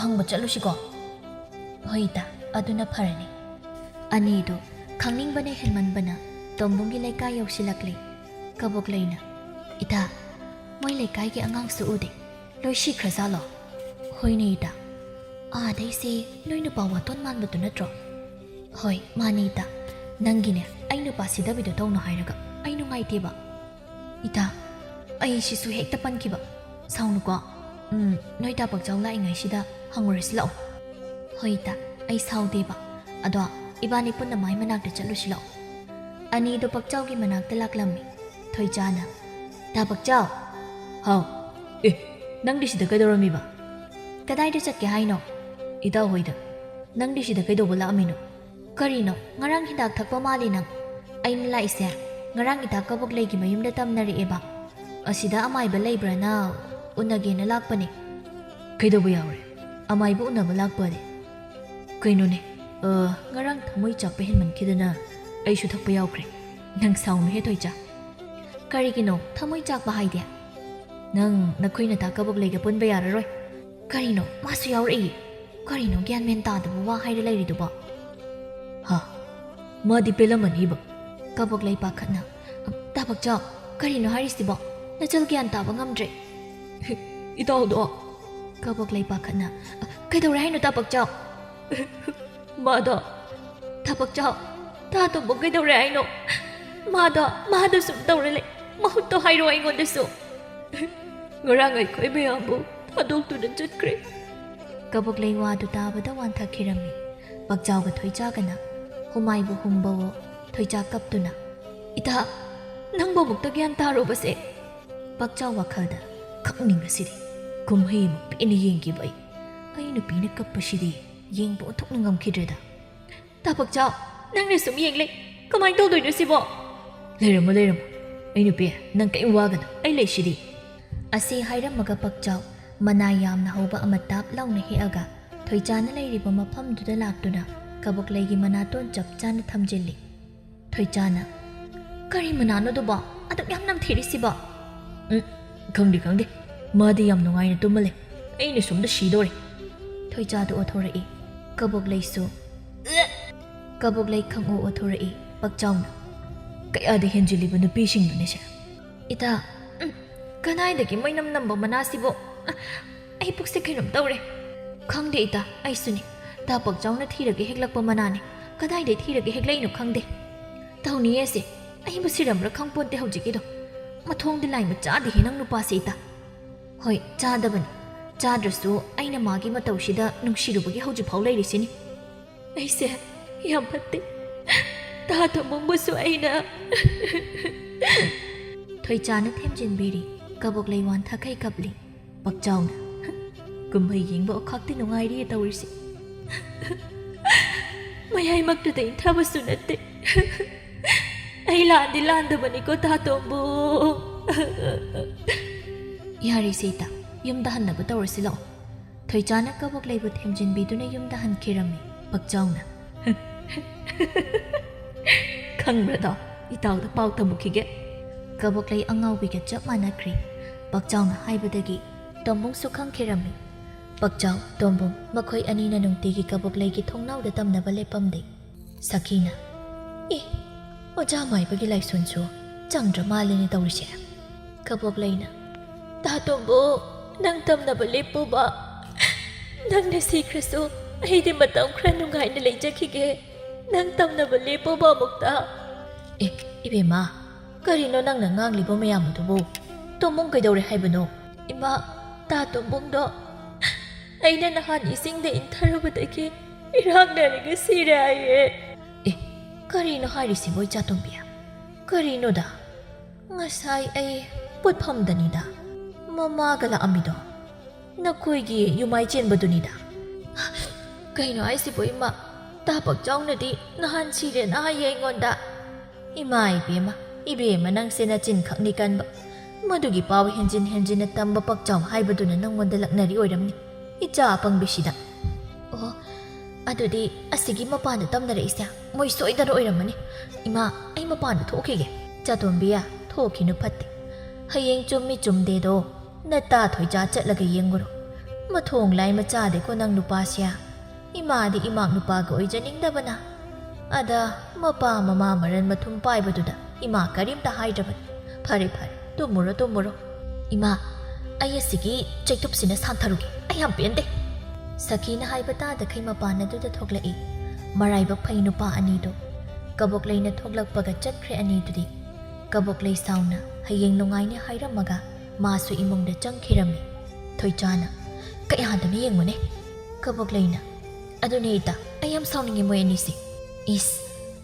ꯍꯪꯕ ꯆꯠꯂꯨꯁꯤꯀꯣ"꯫ "ꯍꯣꯏ ꯏꯇꯥ, ꯑꯗꯨꯅ ꯐꯔꯅꯤ"꯫ ꯑꯅꯤꯗꯨ ꯈꯪꯅꯤꯡꯕꯅ ꯍꯦꯟꯃꯟꯕꯅ ꯇꯣꯝꯕꯨꯡꯒꯤ ꯂꯩꯀꯥꯏ ꯌꯧꯁꯤꯜꯂꯛꯂꯦ꯫ ꯀꯕꯣꯛꯂꯩꯅ, "ꯏꯇꯥ, ꯃꯣꯏ ꯂꯩꯀꯥꯏꯒꯤ ꯑꯉꯥꯡꯁꯨ ꯎꯗꯦ, ꯂꯣꯏ ꯁꯤꯈ꯭ꯔꯖꯥꯠꯂꯣ?" "ꯍꯣꯏꯅꯦ ꯏꯇꯥ, ꯑꯥꯗꯩꯁꯦ ꯅꯣꯏ ꯅꯨꯄꯥ ꯋꯥꯇꯣꯟ ꯃꯥꯟꯕꯗꯨ ꯅꯠꯇ꯭ꯔꯣ?" "ꯍꯣꯏ, ꯃꯥꯅꯦ ꯏꯇꯥ꯫ ꯅꯪꯒꯤꯅꯦ, ꯑꯩ ꯅꯨꯄꯥ ꯁꯤꯗꯕꯤꯗꯣ ꯇꯧꯅꯨ ꯍꯥꯏꯔꯒ ꯑꯩ ꯅꯨꯡꯉꯥꯏꯇꯦꯕ"꯫ "ꯏꯇꯥ, ꯑꯩꯁꯤꯁꯨ ꯍꯦꯛꯇ ꯄꯟꯈꯤꯕ꯫ ꯁꯥꯎꯅꯨꯀꯣ꯫ ꯎꯝ, ꯅꯣꯏ ꯇꯥ ꯄꯛꯆꯥꯎ ꯂꯥꯛꯏꯉꯩꯁꯤꯗ ꯍꯪꯉꯨꯔꯁꯤ ꯂꯥꯛꯑꯣ"꯫ "ꯍꯣꯏ ꯏꯇꯥ, ꯑꯩ ꯁꯥꯎꯗꯦꯕ꯫ ꯑꯗꯣ ꯏꯕꯥꯅꯤ ꯄꯨꯟꯅ ꯃꯥꯏ ꯃꯅꯥꯛꯇ ꯆꯠꯂꯨꯁꯤ ꯂꯥꯛꯑꯣ"꯫ ꯑꯅꯤꯗꯣ ꯄꯛꯆꯥꯎꯒꯤ ꯃꯅꯥꯛꯇ ꯂꯥꯛꯂꯝꯃꯤ꯫ ꯊꯣꯏꯆꯥꯅ, "ꯇꯥ ꯄꯛꯆꯥꯎ!" "ꯍꯥꯎ꯫ ꯑꯦ, ꯅꯪꯗꯤ ꯁꯤꯗ ꯀꯩꯗꯧꯔꯝꯃꯤꯕ?" "ꯀꯗꯥꯏꯗ ꯆꯠꯀꯦ ꯍꯥꯏꯅꯣ?" "ꯏꯇꯥ ꯍꯣꯏꯗ꯫ ꯅꯪꯗꯤ ꯁꯤꯗ ꯀꯩꯗꯧꯕ ꯂꯥꯛꯑꯝꯃꯤꯅꯣ?" "ꯀꯔꯤꯅꯣ, ꯉꯔꯥꯡ ꯍꯤꯗꯥꯛ ꯊꯛꯄ ꯃꯥꯜꯂꯤ ꯅꯪ꯫ ꯑꯩꯅ ꯂꯥꯛꯏꯁꯦ ꯉꯔꯥꯡ ꯏꯇꯥ ꯀꯕꯣꯛꯂꯩꯒꯤ ꯃꯌꯨꯝꯗ ꯇꯝꯅꯔꯛꯑꯦꯕ꯫ ꯑꯁꯤꯗ ꯑꯃꯥꯏꯕ ꯂꯩꯕ꯭ꯔꯥꯅ ꯎꯅꯒꯦꯅ ꯂꯥꯛꯄꯅꯦ"꯫ "ꯀꯩꯗꯧꯕ ꯌꯥꯎꯔꯦ? ꯑꯃꯥꯏꯕ ꯎꯅꯕ ꯂꯥꯛꯄꯗꯤ?" "ꯀꯩꯅꯣꯅꯦ, ꯑ, ꯉꯔꯥꯡ ꯊꯃꯣꯏ ꯆꯥꯛꯄ ꯍꯦꯟꯃꯟꯈꯤꯗꯅ ꯑꯩꯁꯨ ꯊꯛꯄ ꯌꯥꯎꯈ꯭ꯔꯦ꯫ ꯅꯪ ꯁꯥꯎꯅꯨꯍꯦ ꯊꯣꯏꯆꯥ"꯫ "ꯀꯔꯤꯒꯤꯅꯣ ꯊꯃꯣꯏ ꯆꯥꯛꯄ ꯍꯥꯏꯗꯤ?" "ꯅꯪ ꯅꯈꯣꯏ ꯅꯇꯥ ꯀꯕꯣꯛꯂꯩꯒ ꯄꯨꯟꯕ ꯌꯥꯔꯔꯣꯏ꯫ ꯀꯔꯤꯅꯣ, ꯃꯥꯁꯨ ꯌꯥꯎꯔꯛꯏ꯫ ꯀꯔꯤꯅꯣ ꯒ꯭ꯌꯥꯟ ꯃꯦꯟ ꯇꯥꯗꯕ ꯋꯥ ꯍꯥꯏꯔ ꯂꯩꯔꯤꯗꯨꯕꯣ?" "ꯍꯥ? ꯃꯥꯗꯤ ꯄꯦꯜꯂꯝꯃꯅꯤꯕ?" ꯀꯕꯣꯛꯂꯩ ꯄꯥꯈꯠꯅ, "ꯇꯥ ꯄꯛꯆꯥꯎ, ꯀꯔꯤꯅꯣ ꯍꯥꯏꯔꯤꯁꯤꯕꯣ? ꯅꯆꯜ ꯒ꯭ꯌꯥꯟ ꯇꯥꯕ ꯉꯝꯗ꯭ꯔꯦ꯫" "ꯏꯇꯥꯎꯗꯣ?" ꯀꯕꯣꯛꯂꯩ ꯄꯥꯈꯠꯅ, "ꯀꯩꯗꯧꯔꯦ ꯍꯥꯏꯅꯣ ꯇꯥ ꯄꯛꯆꯥꯎ?" "ꯃꯥꯗꯣ, ꯇꯥ ꯄꯛꯆꯥꯎ, ꯇꯥ ꯇꯣꯝꯕ ꯀꯩꯗꯧꯔꯦ ꯍꯥꯏꯅꯣ? ꯃꯥꯗꯣ, ꯃꯥꯗꯣ ꯁꯨꯝ ꯇꯧꯔ ꯂꯩ꯫ ꯃꯍꯨꯠꯇꯣ ꯍꯥꯏꯔꯣ ꯑꯩꯉꯣꯟꯗꯁꯨ꯫" "ꯉꯔꯥꯡ ꯑꯩꯈꯣꯏ ꯃꯌꯥꯝꯕꯨ ꯊꯥꯗꯣꯛꯇꯨꯅ ꯆꯠꯈ꯭ꯔꯦ꯫" ꯀꯕꯣꯛꯂꯩ ꯋꯥꯗꯨ ꯇꯥꯕꯗ ꯋꯥꯟꯊꯈꯤꯔꯝꯃꯤ꯫ ꯄꯛꯆꯥꯎꯒ ꯊꯣꯏꯆꯥꯒꯅ ꯍꯨꯃꯥꯏꯕꯨ ꯍꯨꯝꯕꯋꯣ, ꯊꯣꯏꯆꯥ ꯀꯞꯇꯨꯅ, "ꯏꯇꯥ, ꯅꯪꯕꯨ ꯑꯃꯨꯛꯇ ꯒ꯭ꯌꯥꯟ ꯇꯥꯔꯨꯕꯁꯦ?" ꯄꯛꯆꯥꯎ ꯋꯥꯈꯜꯗ, "ꯈꯪꯅꯤꯡꯉꯁꯤꯗꯤ ꯀꯨꯝꯍꯩ ꯑꯃ ꯄꯦꯟꯅ ꯌꯦꯡꯈꯤꯕ ꯑꯩ, ꯑꯩ ꯅꯨꯄꯤꯅ ꯀꯞꯄꯁꯤꯗꯤ ꯌꯦꯡꯕ ꯑꯣꯟꯊꯣꯛꯅ ꯉꯝꯈꯤꯗ꯭ꯔꯦꯗ꯫" "ꯇꯥ ꯄꯛꯆꯥꯎ, ꯅꯪꯅ ꯁꯨꯝ ꯌꯦꯡ ꯂꯩ, ꯀꯃꯥꯏꯅ ꯇꯧꯗꯣꯏꯅꯣ ꯁꯤꯕꯣ?" "ꯂꯩꯔꯝꯃꯣ, ꯂꯩꯔꯝꯃꯣ, ꯑꯩ ꯅꯨꯄꯤ, ꯅꯪ ꯀꯔꯤꯝ ꯋꯥꯒꯅꯨ, ꯑꯩ ꯂꯩꯁꯤꯗꯤ꯫" ꯑꯁꯤ ꯍꯥꯏꯔꯝꯃꯒ ꯄꯛꯆꯥꯎ ꯃꯅꯥ ꯌꯥꯝꯅ ꯍꯧꯕ ꯑꯃ ꯇꯥꯞ ꯂꯥꯎꯅ ꯍꯦꯛꯑꯒ ꯊꯣꯏꯆꯥꯅ ꯂꯩꯔꯤꯕ ꯃꯐꯝꯗꯨꯗ ꯂꯥꯛꯇꯨꯅ ꯀꯕꯣꯛꯂꯩꯒꯤ ꯃꯅꯥꯇꯣꯟ ꯆꯞ ꯆꯥꯅ ꯊꯝꯖꯤꯜꯂꯤ꯫ ꯊꯣꯏꯆꯥꯅ, "ꯀꯔꯤ ꯃꯅꯥꯅꯣꯗꯨꯕꯣ? ꯑꯗꯨꯛ ꯌꯥꯝ ꯅꯝꯊꯤꯔꯤꯁꯤꯕꯣ?" "ꯎꯝ, ꯈꯪꯗꯦ, ꯈꯪꯗꯦ꯫ ꯃꯥꯗꯤ ꯌꯥꯝ ꯅꯨꯡꯉꯥꯏꯅ ꯇꯨꯝꯃ ꯂꯩ꯫ ꯑꯩꯅ ꯁꯣꯝꯗ ꯁꯤꯗꯣꯔꯦ꯫" ꯊꯣꯏꯆꯥꯗꯨ ꯑꯣꯊꯣꯔꯛꯏ꯫ ꯀꯕꯣꯛꯂꯩꯁꯨ, "ꯎꯛ!" ꯀꯕꯣꯛꯂꯩ ꯈꯪꯑꯣ ꯑꯣꯊꯣꯔꯛꯏ꯫ ꯄꯛꯆꯥꯎꯅ, "ꯀꯌꯥꯗ ꯍꯦꯟꯖꯤꯜꯂꯤꯕ ꯅꯨꯄꯤꯁꯤꯡꯅꯣꯅꯦꯁꯦ?" "ꯏꯇꯥ, ꯎꯝ, ꯀꯗꯥꯏꯗꯒꯤ ꯃꯩꯅꯝ ꯅꯝꯕ ꯃꯅꯥꯁꯤꯕꯣ? ꯑ, ꯑꯩ ꯄꯨꯛꯁꯦ ꯀꯩꯅꯣꯝ ꯇꯧꯔꯦ꯫" "ꯈꯪꯗꯦ ꯏꯇꯥ, ꯑꯩꯁꯨꯅꯤ꯫ ꯇꯥ ꯄꯛꯆꯥꯎꯅ ꯊꯤꯔꯒ ꯍꯦꯛꯂꯛꯄ ꯃꯅꯥꯅꯦ꯫ ꯀꯗꯥꯏꯗꯩ ꯊꯤꯔꯒ ꯍꯦꯛꯂꯛꯏꯅꯣ ꯈꯪꯗꯦ꯫ ꯇꯧꯅꯤꯌꯦ ꯑꯁꯦ꯫ ꯑꯩꯕꯨ ꯁꯤꯔꯝꯕ꯭ꯔꯥ ꯈꯪꯄꯣꯟꯇꯦ ꯍꯧꯖꯤꯛꯀꯤꯗꯣ꯫ ꯃꯊꯣꯡꯗꯤ ꯂꯥꯏꯃ ꯆꯥꯗꯦꯍꯦ ꯅꯪ ꯅꯨꯄꯥꯁꯦ ꯏꯇꯥ꯫" "ꯍꯣꯏ, ꯆꯥꯗꯕꯅꯤ꯫ ꯆꯥꯗ꯭ꯔꯁꯨ ꯑꯩꯅ ꯃꯥꯒꯤ ꯃꯇꯧꯁꯤꯗ ꯅꯨꯡꯁꯤꯔꯨꯕꯒꯤ ꯍꯧꯖꯤꯛꯐꯥꯎ ꯂꯩꯔꯤꯁꯤꯅꯤ꯫" "ꯑꯩꯁꯦ ꯌꯥꯝ ꯐꯠꯇꯦ꯫ ꯇꯥ ꯇꯣꯝꯕꯕꯨꯁꯨ ꯑꯩꯅ꯫" ꯊꯣꯏꯆꯥꯅ ꯊꯦꯝꯖꯤꯟꯕꯤꯔꯤ꯫ ꯀꯕꯣꯛꯂꯩ ꯋꯥꯟꯊꯈꯩ ꯀꯞꯂꯤ꯫ ꯄꯛꯆꯥꯎꯅ, "ꯀꯨꯝꯍꯩ ꯌꯦꯡꯕ ꯑꯣꯈꯥꯛꯇꯤ ꯅꯨꯡꯉꯥꯏꯔꯤꯌꯦ ꯇꯧꯔꯤꯁꯦ꯫ ꯃꯌꯥꯏꯃꯛꯇꯨꯗ ꯏꯟꯊꯕꯁꯨ ꯅꯠꯇꯦ꯫ ꯑꯩ ꯂꯥꯟꯗꯤ ꯂꯥꯟꯗꯕꯅꯤꯀꯣ ꯇꯥ ꯇꯣꯝꯕꯨ꯫" "ꯌꯥꯔꯦꯁꯦ ꯏꯇꯥ, ꯌꯨꯝꯗ ꯍꯟꯅꯕ ꯇꯧꯔꯁꯤ ꯂꯥꯛꯑꯣ꯫" ꯊꯣꯏꯆꯥꯅ ꯀꯕꯣꯛꯂꯩꯕꯨ ꯊꯦꯝꯖꯤꯟꯕꯤꯗꯨꯅ ꯌꯨꯝꯗ ꯍꯟꯈꯤꯔꯝꯃꯤ꯫ ꯄꯛꯆꯥꯎꯅ, "ꯈꯪꯕ꯭ꯔꯥꯗꯣ, ꯏꯇꯥꯎꯗ ꯄꯥꯎ ꯇꯝꯃꯨꯈꯤꯒꯦ꯫" ꯀꯕꯣꯛꯂꯩ ꯑꯉꯥꯎꯕꯤꯒ ꯆꯞ ꯃꯥꯟꯅꯈ꯭ꯔꯦ꯫ ꯄꯛꯆꯥꯎꯅ ꯍꯥꯏꯕꯗꯒꯤ ꯇꯣꯝꯕꯨꯡꯁꯨ ꯈꯪꯈꯤꯔꯝꯃꯤ꯫ ꯄꯛꯆꯥꯎ, ꯇꯣꯝꯕꯨꯡ ꯃꯈꯣꯏ ꯑꯅꯤꯅ ꯅꯨꯡꯇꯤꯒꯤ ꯀꯕꯣꯛꯂꯩꯒꯤ ꯊꯣꯡꯅꯥꯎꯗ ꯇꯝꯅꯕ ꯂꯦꯞꯄꯝꯗꯦ꯫ ꯁꯈꯤꯅ, "ꯑꯦ, ꯑꯣꯖꯥ ꯃꯥꯏꯕꯒꯤ ꯂꯥꯏꯁꯣꯟꯁꯨ ꯆꯪꯗ꯭ꯔ ꯃꯥꯜꯂꯦꯅꯦ ꯇꯧꯔꯤꯁꯦ"꯫ ꯀꯕꯣꯛꯂꯩꯅ, "ꯇꯥ ꯇꯣꯝꯕꯨ, ꯅꯪ ꯇꯝꯅꯕ ꯂꯦꯞꯄꯨꯕ꯫ ꯅꯪꯅ ꯁꯤꯈ꯭ꯔꯁꯨ ꯑꯩꯗꯤ ꯃꯇꯝ ꯈꯔ ꯅꯨꯡꯉꯥꯏꯅ ꯂꯩꯖꯈꯤꯒꯦ꯫ ꯅꯪ ꯇꯝꯅꯕ ꯂꯦꯞꯄꯨꯕ ꯑꯃꯨꯛꯇ"꯫ "ꯑꯦ, ꯏꯕꯦꯝꯃ, ꯀꯔꯤꯅꯣ ꯅꯪꯅ ꯉꯥꯡꯂꯤꯕ ꯃꯌꯥꯝ ꯑꯗꯨꯕꯨ? ꯇꯣꯝꯕꯨꯡ ꯀꯩꯗꯧꯔꯦ ꯍꯥꯏꯕꯅꯣ?" "ꯏꯃꯥ, ꯇꯥ ꯇꯣꯝꯕꯨꯡꯗꯣ ꯑꯩꯅ ꯅꯍꯥꯟ ꯏꯁꯤꯡꯗ ꯏꯟꯊꯔꯨꯕꯗꯒꯤ ꯏꯔꯥꯛꯅꯔꯒ ꯁꯤꯔꯦ ꯍꯥꯏꯌꯦ"꯫ "ꯑꯦ, ꯀꯔꯤꯅꯣ ꯍꯥꯏꯔꯤꯁꯤꯕꯣ, ꯏꯆꯥꯇꯣꯝꯕꯤ? ꯀꯔꯤꯅꯣꯗ? ꯉꯁꯥꯏ ꯑꯩ ꯄꯣꯠꯐꯝꯗꯅꯤꯗ ꯃꯃꯥꯒ ꯂꯥꯛꯑꯝꯃꯤꯗꯣ, ꯅꯈꯣꯏꯒꯤ ꯌꯨꯝꯃꯥꯏ ꯆꯦꯟꯕꯗꯨꯅꯤꯗ"꯫ "ꯀꯩꯅꯣ ꯍꯥꯏꯁꯤꯕꯣ ꯏꯃꯥ? ꯇꯥ ꯄꯛꯆꯥꯎꯅꯗꯤ ꯅꯍꯥꯟ ꯁꯤꯔꯦꯅ ꯍꯥꯏꯌꯦ ꯑꯩꯉꯣꯟꯗ"꯫ "ꯏꯃꯥ ꯏꯕꯦꯝꯃ, ꯏꯕꯦꯝꯃ ꯅꯪꯁꯦ ꯅꯆꯤꯟ ꯈꯛꯅꯤ ꯀꯟꯕ꯫ ꯃꯗꯨꯒꯤ ꯄꯥꯎ ꯍꯦꯟꯖꯤꯟ ꯍꯦꯟꯖꯤꯟꯅ ꯇꯝꯕ ꯄꯛꯆꯥꯎ ꯍꯥꯏꯕꯗꯨꯅ ꯅꯪꯉꯣꯟꯗ ꯂꯛꯅꯔꯤ ꯑꯣꯏꯔꯝꯅꯤ, ꯏꯆꯥ ꯑꯄꯪꯕꯤꯁꯤꯗ"꯫ "ꯑꯣ, ꯑꯗꯨꯗꯤ ꯑꯁꯤꯒꯤ ꯃꯄꯥꯟꯗ ꯇꯝꯅꯔꯛꯏꯁꯦ ꯃꯣꯏ ꯁꯣꯏꯗꯅ ꯑꯣꯏꯔꯝꯃꯅꯤ꯫ ꯏꯃꯥ, ꯑꯩ ꯃꯄꯥꯟꯗ ꯊꯣꯛꯈꯤꯒꯦ"꯫ "ꯆꯥꯇꯣꯝꯕꯤꯌꯥ, ꯊꯣꯛꯈꯤꯅꯨ ꯐꯠꯇꯦ꯫ ꯍꯌꯦꯡ ꯆꯨꯝꯃꯤ ꯆꯨꯝꯗꯦꯗꯣ ꯅꯇꯥ ꯊꯣꯏꯆꯥ ꯆꯠꯂꯒ ꯌꯦꯡꯉꯨꯔꯣ꯫ ꯃꯊꯣꯡ ꯂꯥꯏ ꯃꯆꯥꯗꯦꯀꯣ ꯅꯪ ꯅꯨꯄꯥꯁꯦ꯫ ꯏꯃꯥꯗꯤ ꯏꯃꯥꯛ ꯅꯨꯄꯥꯒ ꯑꯣꯏꯖꯅꯤꯡꯗꯕꯅ꯫ ꯑꯗ ꯃꯄꯥ ꯃꯃꯥ ꯃꯔꯟ ꯃꯊꯨꯝ ꯄꯥꯏꯕꯗꯨꯗ ꯏꯃꯥ ꯀꯔꯤꯝꯇ ꯍꯥꯏꯗ꯭ꯔꯕꯅꯤ꯫ ꯐꯔꯦ ꯐꯔꯦ, ꯇꯨꯝꯃꯨꯔꯣ ꯇꯨꯝꯃꯨꯔꯣ"꯫ "ꯏꯃꯥ, ꯑꯩ ꯑꯁꯤꯒꯤ ꯆꯩꯇꯨꯞꯁꯤꯅ ꯁꯥꯟꯊꯔꯨꯒꯦ꯫ ꯑꯩ ꯌꯥꯝ ꯄꯦꯟꯗꯦ"꯫ ꯁꯈꯤꯅ ꯍꯥꯏꯕ ꯇꯥꯗꯈꯩ ꯃꯄꯥꯟ ꯑꯗꯨꯗ ꯊꯣꯛꯂꯛꯏ꯫ ꯃꯔꯥꯏꯕꯛ ꯐꯩ ꯅꯨꯄꯥ ꯑꯅꯤꯗꯣ꯫ ꯀꯕꯣꯛꯂꯩꯅ ꯊꯣꯛꯂꯛꯄꯒ ꯆꯠꯈ꯭ꯔꯦ ꯑꯅꯤꯗꯨꯗꯤ꯫ ꯀꯕꯣꯛꯂꯩ ꯁꯥꯎꯅ ꯍꯌꯦꯡ ꯅꯨꯡꯉꯥꯏꯅꯤ ꯍꯥꯏꯔꯝꯃꯒ ꯃꯥꯁꯨ ꯏꯃꯨꯡꯗ ꯆꯪꯈꯤꯔꯝꯃꯤ꯫ ꯊꯣꯏꯆꯥꯅ, "ꯀꯌꯥꯗꯅꯣ ꯌꯦꯡꯉꯨꯅꯦ"꯫ ꯀꯕꯣꯛꯂꯩꯅ, "ꯑꯗꯨꯅꯦ ꯏꯇꯥ, ꯑꯩ ꯌꯥꯝ ꯁꯥꯎꯅꯤꯡꯉꯦ ꯃꯣꯏ ꯑꯅꯤꯁꯦ꯫ ꯏꯁ,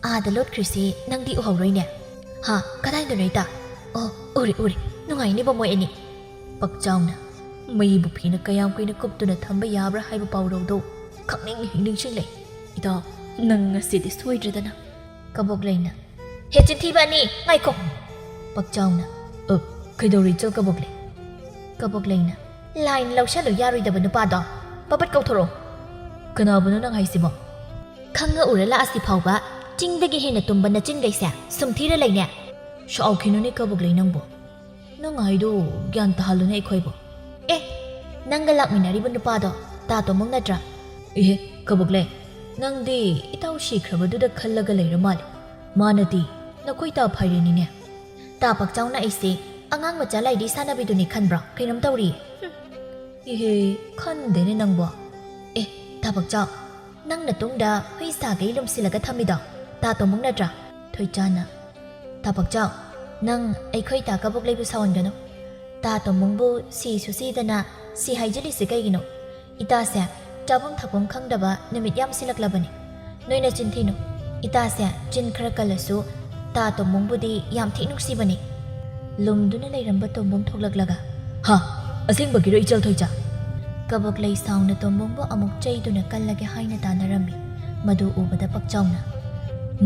ꯑꯥꯗ ꯂꯣꯠꯈ꯭ꯔꯤꯁꯦ ꯅꯪꯗꯤ ꯎꯍꯧꯔꯣꯏꯅꯦ"꯫ "ꯍꯥ, ꯀꯗꯥꯏꯗꯅꯣ ꯏꯇꯥ? ꯑꯣ, ꯎꯔꯦ, ꯎꯔꯦ, ꯅꯨꯡꯉꯥꯏꯅꯤꯕ ꯃꯣꯏ ꯑꯅꯤ"꯫ ꯄꯛꯆꯥꯎꯅ, "ꯃꯩꯕꯨ ꯐꯤꯅ ꯀꯌꯥꯝ ꯀꯨꯏꯅ ꯀꯨꯞꯇꯨꯅ ꯊꯝꯕ ꯌꯥꯕ꯭ꯔꯥ ꯍꯥꯏꯕ ꯄꯥꯎꯔꯧꯗꯣ ꯈꯪꯅꯤꯡ ꯍꯦꯛ ꯅꯤꯡꯁꯤꯡꯂꯦ꯫ ꯏꯇꯥꯎ, ꯅꯪ ꯉꯁꯤꯗꯤ ꯁꯣꯏꯗ꯭ꯔꯗꯅ"꯫ ꯀꯕꯣꯛꯂꯩꯅ, "ꯍꯦ ꯆꯤꯟꯊꯤꯕ ꯑꯅꯤ, ꯉꯥꯏꯈꯣ"꯫ ꯄꯛꯆꯥꯎꯅ, "ꯑ, ꯀꯩꯗꯧꯔꯦ ꯏꯆꯜ ꯀꯕꯣꯛꯂꯩ?" ꯀꯕꯣꯛꯂꯩꯅ, "ꯂꯥꯏꯅ ꯂꯧꯁꯜꯂꯨ ꯌꯥꯔꯣꯏꯗꯕ ꯅꯨꯄꯥꯗꯣ ꯄꯕꯠ ꯀꯧꯊꯣꯔꯛꯑꯣ"꯫ "ꯀꯅꯥꯕꯨꯅꯣ ꯅꯪ ꯍꯥꯏꯁꯤꯕꯣ?" "ꯈꯪꯉ ꯎꯔ ꯂꯥꯛꯑꯁꯤ ꯐꯥꯎꯕ ꯆꯤꯡꯗꯒꯤ ꯍꯦꯟꯅ ꯇꯨꯝꯕ ꯅꯆꯤꯟꯈꯩꯁꯦ ꯁꯨꯝ ꯊꯤꯔ ꯂꯩꯅꯦ"꯫ "ꯁꯥꯎꯈꯤꯅꯨꯅꯦ ꯀꯕꯣꯛꯂꯩ ꯅꯪꯕꯨ"꯫ ꯅꯪ ꯍꯥꯏꯗꯣ ꯒ꯭ꯌꯥꯟ ꯇꯥꯍꯜꯂꯨꯅꯦ ꯑꯩꯈꯣꯏꯕꯨ꯫ ꯑꯦ, ꯅꯪꯒ ꯂꯥꯛꯃꯤꯟꯅꯔꯤꯕ ꯅꯨꯄꯥꯗꯣ ꯇꯥ ꯇꯣꯝꯕꯣꯡ ꯅꯠꯇ꯭ꯔꯥ? ꯏꯍꯦ, ꯀꯕꯣꯛꯂꯩ, ꯅꯪꯗꯤ ꯏꯇꯥꯎ ꯁꯤꯈ꯭ꯔꯕꯗꯨꯗ ꯈꯜꯂꯒ ꯂꯩꯔ ꯃꯥꯜꯂꯦ꯫ ꯃꯥꯅꯗꯤ ꯅꯈꯣꯏ ꯇꯥ ꯐꯥꯏꯔꯦꯅꯤꯅꯦ꯫ ꯇꯥ ꯄꯥꯛꯆꯥꯎꯅ ꯑꯩꯁꯦ ꯑꯉꯥꯡ ꯃꯆꯥ ꯂꯥꯏꯔꯤ ꯁꯥꯟꯅꯕꯤꯗꯨꯅꯤ ꯈꯟꯕ꯭ꯔꯣ? ꯀꯩꯅꯣꯝ ꯇꯧꯔꯤ꯫ ꯍꯨꯝ꯫ ꯏꯍꯦ, ꯈꯟꯗꯦꯅꯦ ꯅꯪꯕꯣ꯫ ꯑꯦ, ꯇꯥ ꯄꯥꯛꯆꯥꯎ, ꯅꯪ ꯅꯇꯨꯡꯗ ꯍꯨꯏ ꯁꯥꯒꯩ ꯂꯨꯝꯁꯤꯜꯂꯒ ꯊꯝꯃꯤꯗꯣ ꯇꯥ ꯇꯣꯝꯕꯣꯡ ꯅꯠꯇ꯭ꯔꯥ? ꯊꯣꯏꯆꯥꯅ, ꯇꯥ ꯄꯥꯛꯆꯥꯎ, ꯅꯪ ꯑꯩꯈꯣꯏ ꯇꯥ ꯀꯕꯣꯛꯂꯩꯕꯨ ꯁꯥꯎꯍꯟꯒꯅꯨ꯫ ꯇꯥ ꯇꯣꯝꯕꯣꯡꯕꯨ ꯁꯤꯁꯨ ꯁꯤꯗꯅ ꯁꯤ ꯍꯥꯏꯖꯤꯜꯂꯤꯁꯤ ꯀꯩꯒꯤꯅꯣ? ꯏꯇꯥꯁꯦ ꯆꯥꯐꯝ ꯊꯛꯐꯝ ꯈꯪꯗꯕ ꯅꯨꯃꯤꯠ ꯌꯥꯝꯁꯤꯜꯂꯛꯂꯕꯅꯤ꯫ ꯅꯣꯏꯅ ꯆꯤꯟ ꯊꯤꯅꯨ꯫ ꯏꯇꯥꯁꯦ ꯆꯤꯟ ꯈꯔ ꯀꯜꯂꯁꯨ ꯇꯥ ꯇꯣꯝꯕꯣꯡꯕꯨꯗꯤ ꯌꯥꯝ ꯊꯤ ꯅꯨꯡꯁꯤꯕꯅꯤ꯫ ꯂꯨꯝꯗꯨꯅ ꯂꯩꯔꯝꯕ ꯇꯣꯝꯕꯣꯡ ꯊꯣꯛꯂꯛꯂꯒ, "ꯍꯥ? ꯑꯁꯦꯡꯕꯒꯤꯔꯣ ꯏꯆꯜ ꯊꯣꯏꯆꯥ?" ꯀꯕꯣꯛꯂꯩ ꯁꯥꯎꯅ ꯇꯣꯝꯕꯣꯡꯕꯨ ꯑꯃꯨꯛ ꯆꯩꯗꯨꯅ ꯀꯜꯂꯒꯦ ꯍꯥꯏꯅ ꯇꯥꯟꯅꯔꯝꯃꯤ꯫ ꯃꯗꯨ ꯎꯕꯗ ꯄꯥꯛꯆꯥꯎꯅ,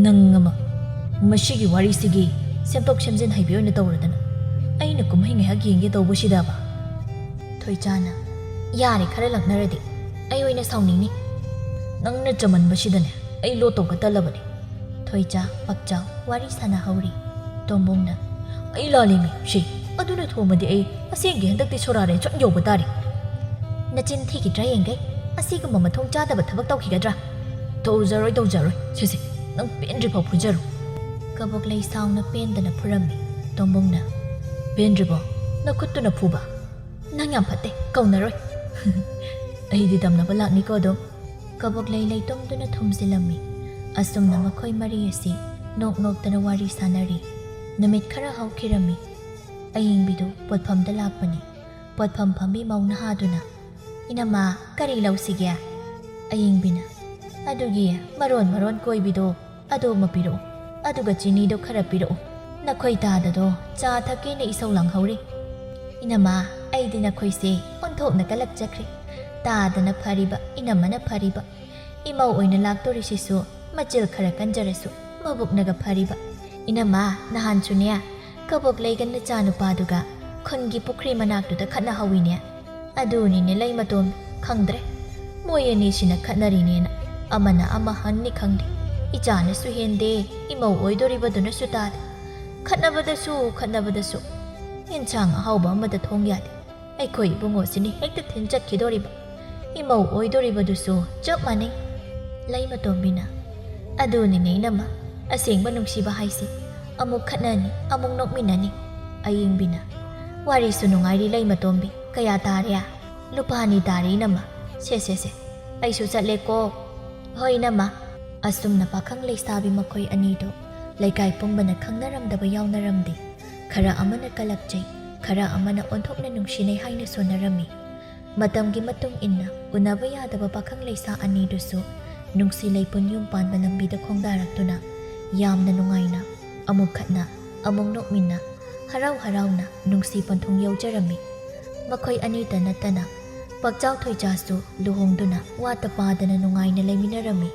"ꯅꯪ ꯑꯃ, ꯃꯁꯤꯒꯤ ꯋꯥꯔꯤꯁꯤꯒꯤ ꯁꯦꯝꯗꯣꯛ ꯁꯦꯝꯖꯤꯟ ꯍꯩꯕꯤ ꯑꯣꯏꯅ ꯇꯧꯔꯗꯅ ꯑꯩꯅ ꯀꯨꯝꯍꯩ ꯉꯥꯏꯍꯥꯛ ꯌꯦꯡꯒꯦ ꯇꯧꯕꯁꯤꯗꯕ?" ꯊꯣꯏꯆꯥꯅ, "ꯌꯥꯔꯦ, ꯈꯔ ꯂꯛꯅꯔꯗꯤ꯫ ꯑꯩ ꯑꯣꯏꯅ ꯁꯥꯎꯅꯤꯡꯅꯤ꯫ ꯅꯪꯅ ꯆꯃꯟꯕꯁꯤꯗꯅꯦ ꯑꯩ ꯂꯣꯠꯇꯧꯒ ꯇꯜꯂꯕꯅꯤ꯫" ꯊꯣꯏꯆꯥ, ꯄꯥꯛꯆꯥꯎ ꯋꯥꯔꯤ ꯁꯥꯟꯅꯍꯧꯔꯤ꯫ ꯇꯣꯝꯕꯣꯡꯅ, "ꯑꯩ ꯂꯥꯜꯂꯤꯃꯤ ꯁꯤ꯫ ꯑꯗꯨꯅ ꯊꯣꯝꯃꯗꯤ ꯑꯩ ꯑꯁꯦꯡꯒꯤ ꯍꯟꯗꯛꯇꯤ ꯁꯣꯔꯥꯔꯦꯟ ꯁꯣꯏ ꯌꯧꯕ ꯇꯥꯔꯦ꯫" "ꯅꯆꯤꯟ ꯊꯤꯈꯤꯗ꯭ꯔꯥ ꯌꯦꯡꯒꯦ꯫ ꯑꯁꯤꯒꯨꯝꯕ ꯃꯊꯣꯡ ꯆꯥꯗꯕ ꯊꯕꯛ ꯇꯧꯈꯤꯒꯗ꯭ꯔꯥ?" "ꯇꯧꯖꯔꯣꯏ, ꯇꯧꯖꯔꯣꯏ꯫ ꯁꯦ, ꯁꯦ, ꯅꯪ ꯄꯦꯟꯗ꯭ꯔꯤꯐꯥꯎ ꯐꯨꯖꯔꯣ꯫" ꯀꯕꯣꯛꯂꯩ ꯁꯥꯎꯅ ꯄꯦꯟꯗꯅ ꯐꯨꯔꯝꯃꯤ꯫ ꯇꯣꯝꯕꯣꯡꯅ, "ꯄꯦꯟꯗ꯭ꯔꯤꯕꯣ? ꯅꯈꯨꯠꯇꯨꯅ ꯐꯨꯕ? ꯅꯪ ꯌꯥꯝ ꯐꯠꯇꯦ, ꯀꯧꯅꯔꯣꯏ꯫" "ꯑꯩꯗꯤ ꯇꯝꯅꯕ ꯂꯥꯛꯅꯤꯀꯣ ꯑꯗꯨꯝ꯫" ꯀꯕꯣꯛꯂꯩ ꯂꯩꯇꯨꯝꯗꯨꯅ ꯊꯨꯝꯖꯤꯜꯂꯝꯃꯤ꯫ ꯑꯁꯨꯝꯅ ꯃꯈꯣꯏ ꯃꯔꯤ ꯑꯁꯤ ꯅꯣꯛ ꯅꯣꯛꯇꯅ ꯋꯥꯔꯤ ꯁꯥꯟꯅꯔꯤ꯫ ꯅꯨꯃꯤꯠ ꯈꯔ ꯍꯧꯈꯤꯔꯝꯃꯤ꯫ ꯑꯌꯤꯡꯕꯤꯗꯨ ꯄꯣꯠꯐꯝꯗ ꯂꯥꯛꯄꯅꯤ꯫ ꯄꯣꯠꯐꯝ ꯐꯝꯕꯤ ꯃꯧ ꯅꯍꯥꯗꯨꯅ, "ꯏꯅꯝꯃ, ꯀꯔꯤ ꯂꯧꯁꯤꯒꯦ?" ꯑꯌꯤꯡꯕꯤꯅ, "ꯑꯗꯨꯒꯤ ꯃꯔꯣꯟ ꯃꯔꯣꯟ ꯀꯣꯏꯕꯤꯗꯣ ꯑꯗꯨ ꯑꯃ ꯄꯤꯔꯛꯎ, ꯑꯗꯨꯒ ꯆꯤꯅꯤꯗꯣ ꯈꯔ ꯄꯤꯔꯛꯎ꯫ ꯅꯈꯣꯏ ꯇꯥꯗꯗꯣ ꯆꯥ ꯊꯛꯀꯦꯅ ꯏꯁꯧ ꯂꯥꯡꯍꯧꯔꯤ꯫" "ꯏꯅꯝꯃ, ꯑꯩꯗꯤ ꯅꯈꯣꯏꯁꯦ ꯑꯣꯟꯊꯣꯛꯅ ꯀꯂꯛꯆꯈ꯭ꯔꯦ꯫ ꯇꯥꯗꯅ ꯐꯔꯤꯕ, ꯏꯅꯝꯃꯅ ꯐꯔꯤꯕ꯫ ꯏꯃꯧ ꯑꯣꯏꯅ ꯂꯥꯛꯇꯣꯔꯤꯁꯤꯁꯨ ꯃꯆꯤꯜ ꯈꯔ ꯀꯟꯖꯔꯁꯨ ꯃꯕꯨꯛꯅꯒ ꯐꯔꯤꯕ꯫ ꯏꯅꯝꯃ, ꯅꯍꯥꯟꯁꯨꯅꯦ, ꯀꯕꯣꯛꯂꯩꯒ ꯅꯆꯥꯅꯨꯄꯥꯗꯨꯒ ꯈꯨꯟꯒꯤ ꯄꯨꯈ꯭ꯔꯤ ꯃꯅꯥꯛꯇꯨꯗ ꯈꯠꯅꯍꯧꯋꯤꯅꯦ꯫ ꯑꯗꯨꯅꯤꯅꯦ ꯂꯩꯃꯇꯣꯟ, ꯈꯪꯗ꯭ꯔꯦ꯫ ꯃꯣꯏ ꯑꯅꯤꯁꯤꯅ ꯈꯠꯅꯔꯤꯅꯦꯅ ꯑꯃꯅ ꯑꯃ ꯍꯟꯅꯤ ꯈꯪꯗꯦ꯫ ꯏꯆꯥꯅꯁꯨ ꯍꯦꯟꯗꯦ, ꯏꯃꯧ ꯑꯣꯏꯗꯣꯔꯤꯕꯗꯨꯅꯁꯨ ꯇꯥꯗꯦ꯫ ꯈꯠꯅꯕꯗꯁꯨ, ꯈꯠꯅꯕꯗꯁꯨ꯫ ꯏꯟꯁꯥꯡ ꯑꯍꯥꯎꯕ ꯑꯃꯗ ꯊꯣꯡ ꯌꯥꯗꯦ꯫ ꯑꯩꯈꯣꯏ ꯏꯕꯨꯡꯉꯣꯁꯤꯅꯤ ꯍꯦꯛꯇ ꯊꯤꯟ ꯆꯠꯈꯤꯗꯣꯔꯤꯕ꯫ ꯏꯃꯧ ꯑꯣꯏꯗꯣꯔꯤꯕꯗꯨꯁꯨ ꯆꯞ ꯃꯥꯟꯅꯩ꯫ ꯂꯩꯃꯇꯣꯝꯕꯤꯅ, "ꯑꯗꯨꯅꯤꯅꯦ ꯏꯅꯝꯃ, ꯑꯁꯦꯡꯕ ꯅꯨꯡꯁꯤꯕ ꯍꯥꯏꯁꯦ꯫ ꯑꯃꯨꯛ ꯈꯠꯅꯅꯤ, ꯑꯃꯨꯛ ꯅꯣꯛꯃꯤꯟꯅꯅꯤ꯫" ꯑꯌꯤꯡꯕꯤꯅ, "ꯋꯥꯔꯤꯁꯨ ꯅꯨꯡꯉꯥꯏꯔꯤ ꯂꯩꯃꯇꯣꯝꯕꯤ, ꯀꯌꯥ ꯇꯥꯔꯦ?" "ꯂꯨꯄꯥ ꯑꯅꯤ ꯇꯥꯔꯦ ꯏꯅꯝꯃ꯫ ꯁꯦ ꯁꯦ ꯁꯦ, ꯑꯩꯁꯨ ꯆꯠꯂꯦꯀꯣ꯫" "ꯍꯣꯏ ꯏꯅꯝꯃ꯫" ꯑꯁꯨꯝꯅ ꯄꯥꯈꯪ ꯂꯩꯁꯥꯕꯤ ꯃꯈꯣꯏ ꯑꯅꯤꯗꯨ ꯂꯩꯀꯥꯏ ꯄꯨꯝꯕꯅ ꯈꯪꯅꯔꯝꯗꯕ ꯌꯥꯎꯅꯔꯝꯗꯦ꯫ ꯈꯔ ꯑꯃꯅ ꯀꯂꯛꯆꯩ, ꯈꯔ ꯑꯃꯅ ꯑꯣꯟꯊꯣꯛꯅ ꯅꯨꯡꯁꯤꯅꯩ ꯍꯥꯏꯅ ꯁꯣꯟꯅꯔꯝꯃꯤ꯫ ꯃꯇꯝꯒꯤ ꯃꯇꯨꯡ ꯏꯟꯅ ꯎꯅꯕ ꯌꯥꯗꯕ ꯄꯥꯈꯪ ꯂꯩꯁꯥ ꯑꯅꯤꯗꯨꯁꯨ ꯅꯨꯡꯁꯤ ꯂꯩꯄꯨꯟ ꯌꯨꯝ ꯄꯥꯟꯕ ꯂꯝꯕꯤꯗ ꯈꯣꯡꯗꯥꯔꯛꯇꯨꯅ ꯌꯥꯝꯅ ꯅꯨꯡꯉꯥꯏꯅ ꯑꯃꯨꯛ ꯈꯠꯅ, ꯑꯃꯨꯛ ꯅꯣꯛꯃꯤꯟꯅ, ꯍꯔꯥꯎ ꯍꯔꯥꯎꯅ ꯅꯨꯡꯁꯤ ꯄꯟꯊꯨꯡ ꯌꯧꯖꯔꯝꯃꯤ꯫ ꯃꯈꯣꯏ ꯑꯅꯤꯇ ꯅꯠꯇꯅ ꯄꯛꯆꯥꯎ ꯊꯣꯏꯖꯥꯁꯨ ꯂꯨꯍꯣꯡꯗꯨꯅ ꯋꯥꯠꯇ ꯄꯥꯗꯅ ꯅꯨꯡꯉꯥꯏꯅ ꯂꯩꯃꯤꯟꯅꯔꯝꯃꯤ꯫